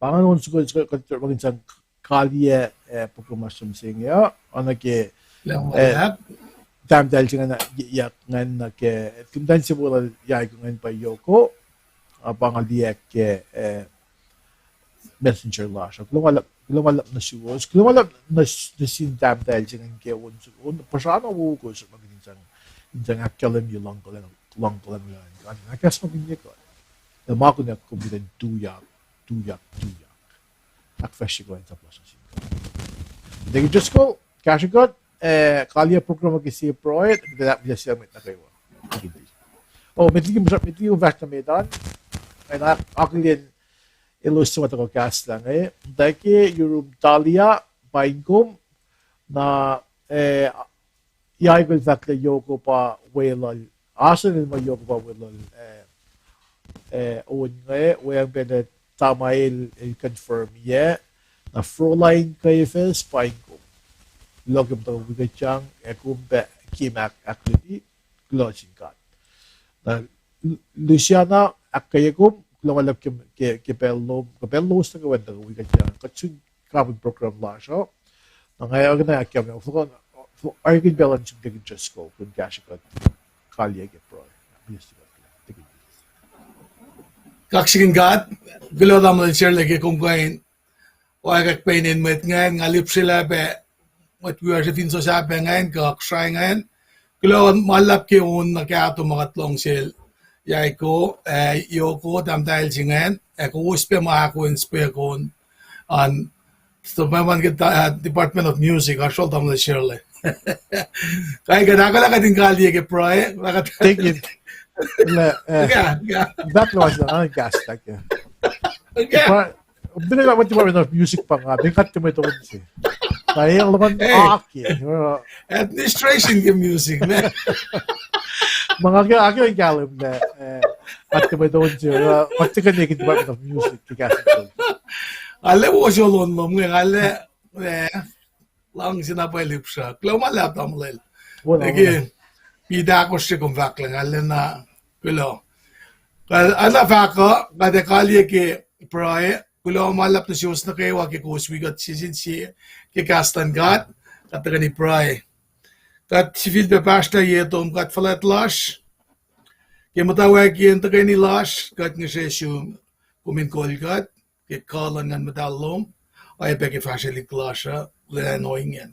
Pa ingacn on soko kuht, kuht, kuht sang kaliyac, eh, program lasr se inge uh, oacna ke, eh, tahmtahel se ingacn, yak ingacn nuh ke, tahmtahel se wolacna yac ingacn pa Yoko, uh, pa nga liye ke, eh, messenger lasr uh. Kuloh ma luhlahp, kuloh ma luhlahp nuh suwos. Kuloh ma luhlahp nuh, nuh sin tahmtahel se ingacn ke on, on puhsra na wo kowos ma kuht in sang, in sang ahkkahlwemye luhngkuhlwacng, luhngkuhlwacng luhn God. Ahkacsmakihnye kuht. Ac ma kunac kom kuht in tuyak, tuyak, tuyak. Ahkfahsrye kuh in sap lasr nuh sin God. Deacon Driscoll, kahsrwe kuht, eh, kaliyac program uh ke sie pruhe, kuht ahkfahsrye mwet nuh kwewa. Oh, met liki, met liki kom fahsr nuh met an, ac na akihlen elos suc ma tuhkuh kahslah inge, muhta ke yurum Talia, paing kom, na, eh, Yaiko el fahk lah Yoko pa weluhl, asen el ma Yoko pa weluhl, eh, eh, on inge, weacng pacl Tamael el confirm-i, na Froline Kefes, paing kom. Kuloh ke muhta wi kuht yang, ac kom pac ke ma ahkluti, kuloh sin God. Na Luciana, ahkkweye kom, kuloh ma luhlahp ke, ke, ke pacl lom, ke pacl lowos nuh kwewa in tuhkuh wi kuht yang, kuht sun kapin program lasr uh. Na nga oacna ahkkahlwemye, orekmakihn pacl an sum Deacon Driscoll, kom kahsrwe kuht kaliyac ke pruhe. Kaksakihn God, kuloh tamuhlwel Serle ke kom kuh in oakwuck pac inen mwet ingacn, nga lihpsrelah pac mwet wiyacsr fin sosah pac ingacn, kuh kuhsra ingacn. Kuloh ma luhlahp ke on nuh kahto ma kuht lohng sel Yaiko, ac Yoko, tahmtahel se ingacn, ac kowos pac ma ahkoen srihpac on, an, so ma man ke, uh, Department of Music, asrol tamuhlwel Serle. Kai kuht ahkolah kuht in kaliyac ke pruhe, lah kuht, Department of Music pa nga, ben kuht tiac mwet on se. Na el luhman aki, administration ke music, ma nga ke, nga ke in kahlwem lah, eh, kuht tiac mwet on se, uh, kuht tiac connect Department of Music ke kahs in kol. Nga arlac wo sel on lom inge, nga arlac, eh, luhngse na pwacye lihpsra. Kuloh ma luhlahp tamuhlwel. Ke, pi ahkosr se kom fahk lah nga arlac na, kuloh. Kuht arlac fahk uh, kuht ac kaliyac ke pruhe, kuloh ma luhlahp nuh suwos nuh kwewa ke kowos wi kuht sie sin sie ke kahs luhn God, kuht tuhkweni pruhe. Kuht sifilpac pahsrtah ye tom, God fuhlwact lasr, ke muhtwacwacackiyacn tuhkweni lasr, kuht ngihsre sum, kom in kol kuht ke kuh luhn Nguhn Muhtahl lom, oacyacpac ke fahsrwelihk lasr uh, lwelah in ohinge.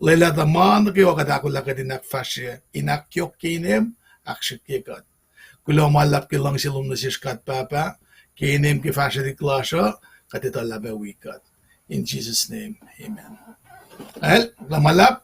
Lwelah tuh ma nuh kwewa kuht ahkolah kuht in ahkfahsrye, in ahkyohkye inem, ahksrihkye kuht. Kuloh ma luhlahp ke luhngse lom nuh sesr God Pahpah, ke inem ke fahsrwelihk lasr uh, kuht etuh lah pac wi kuht. In Jesus' name, amen. Well, kuloh ma luhlahp.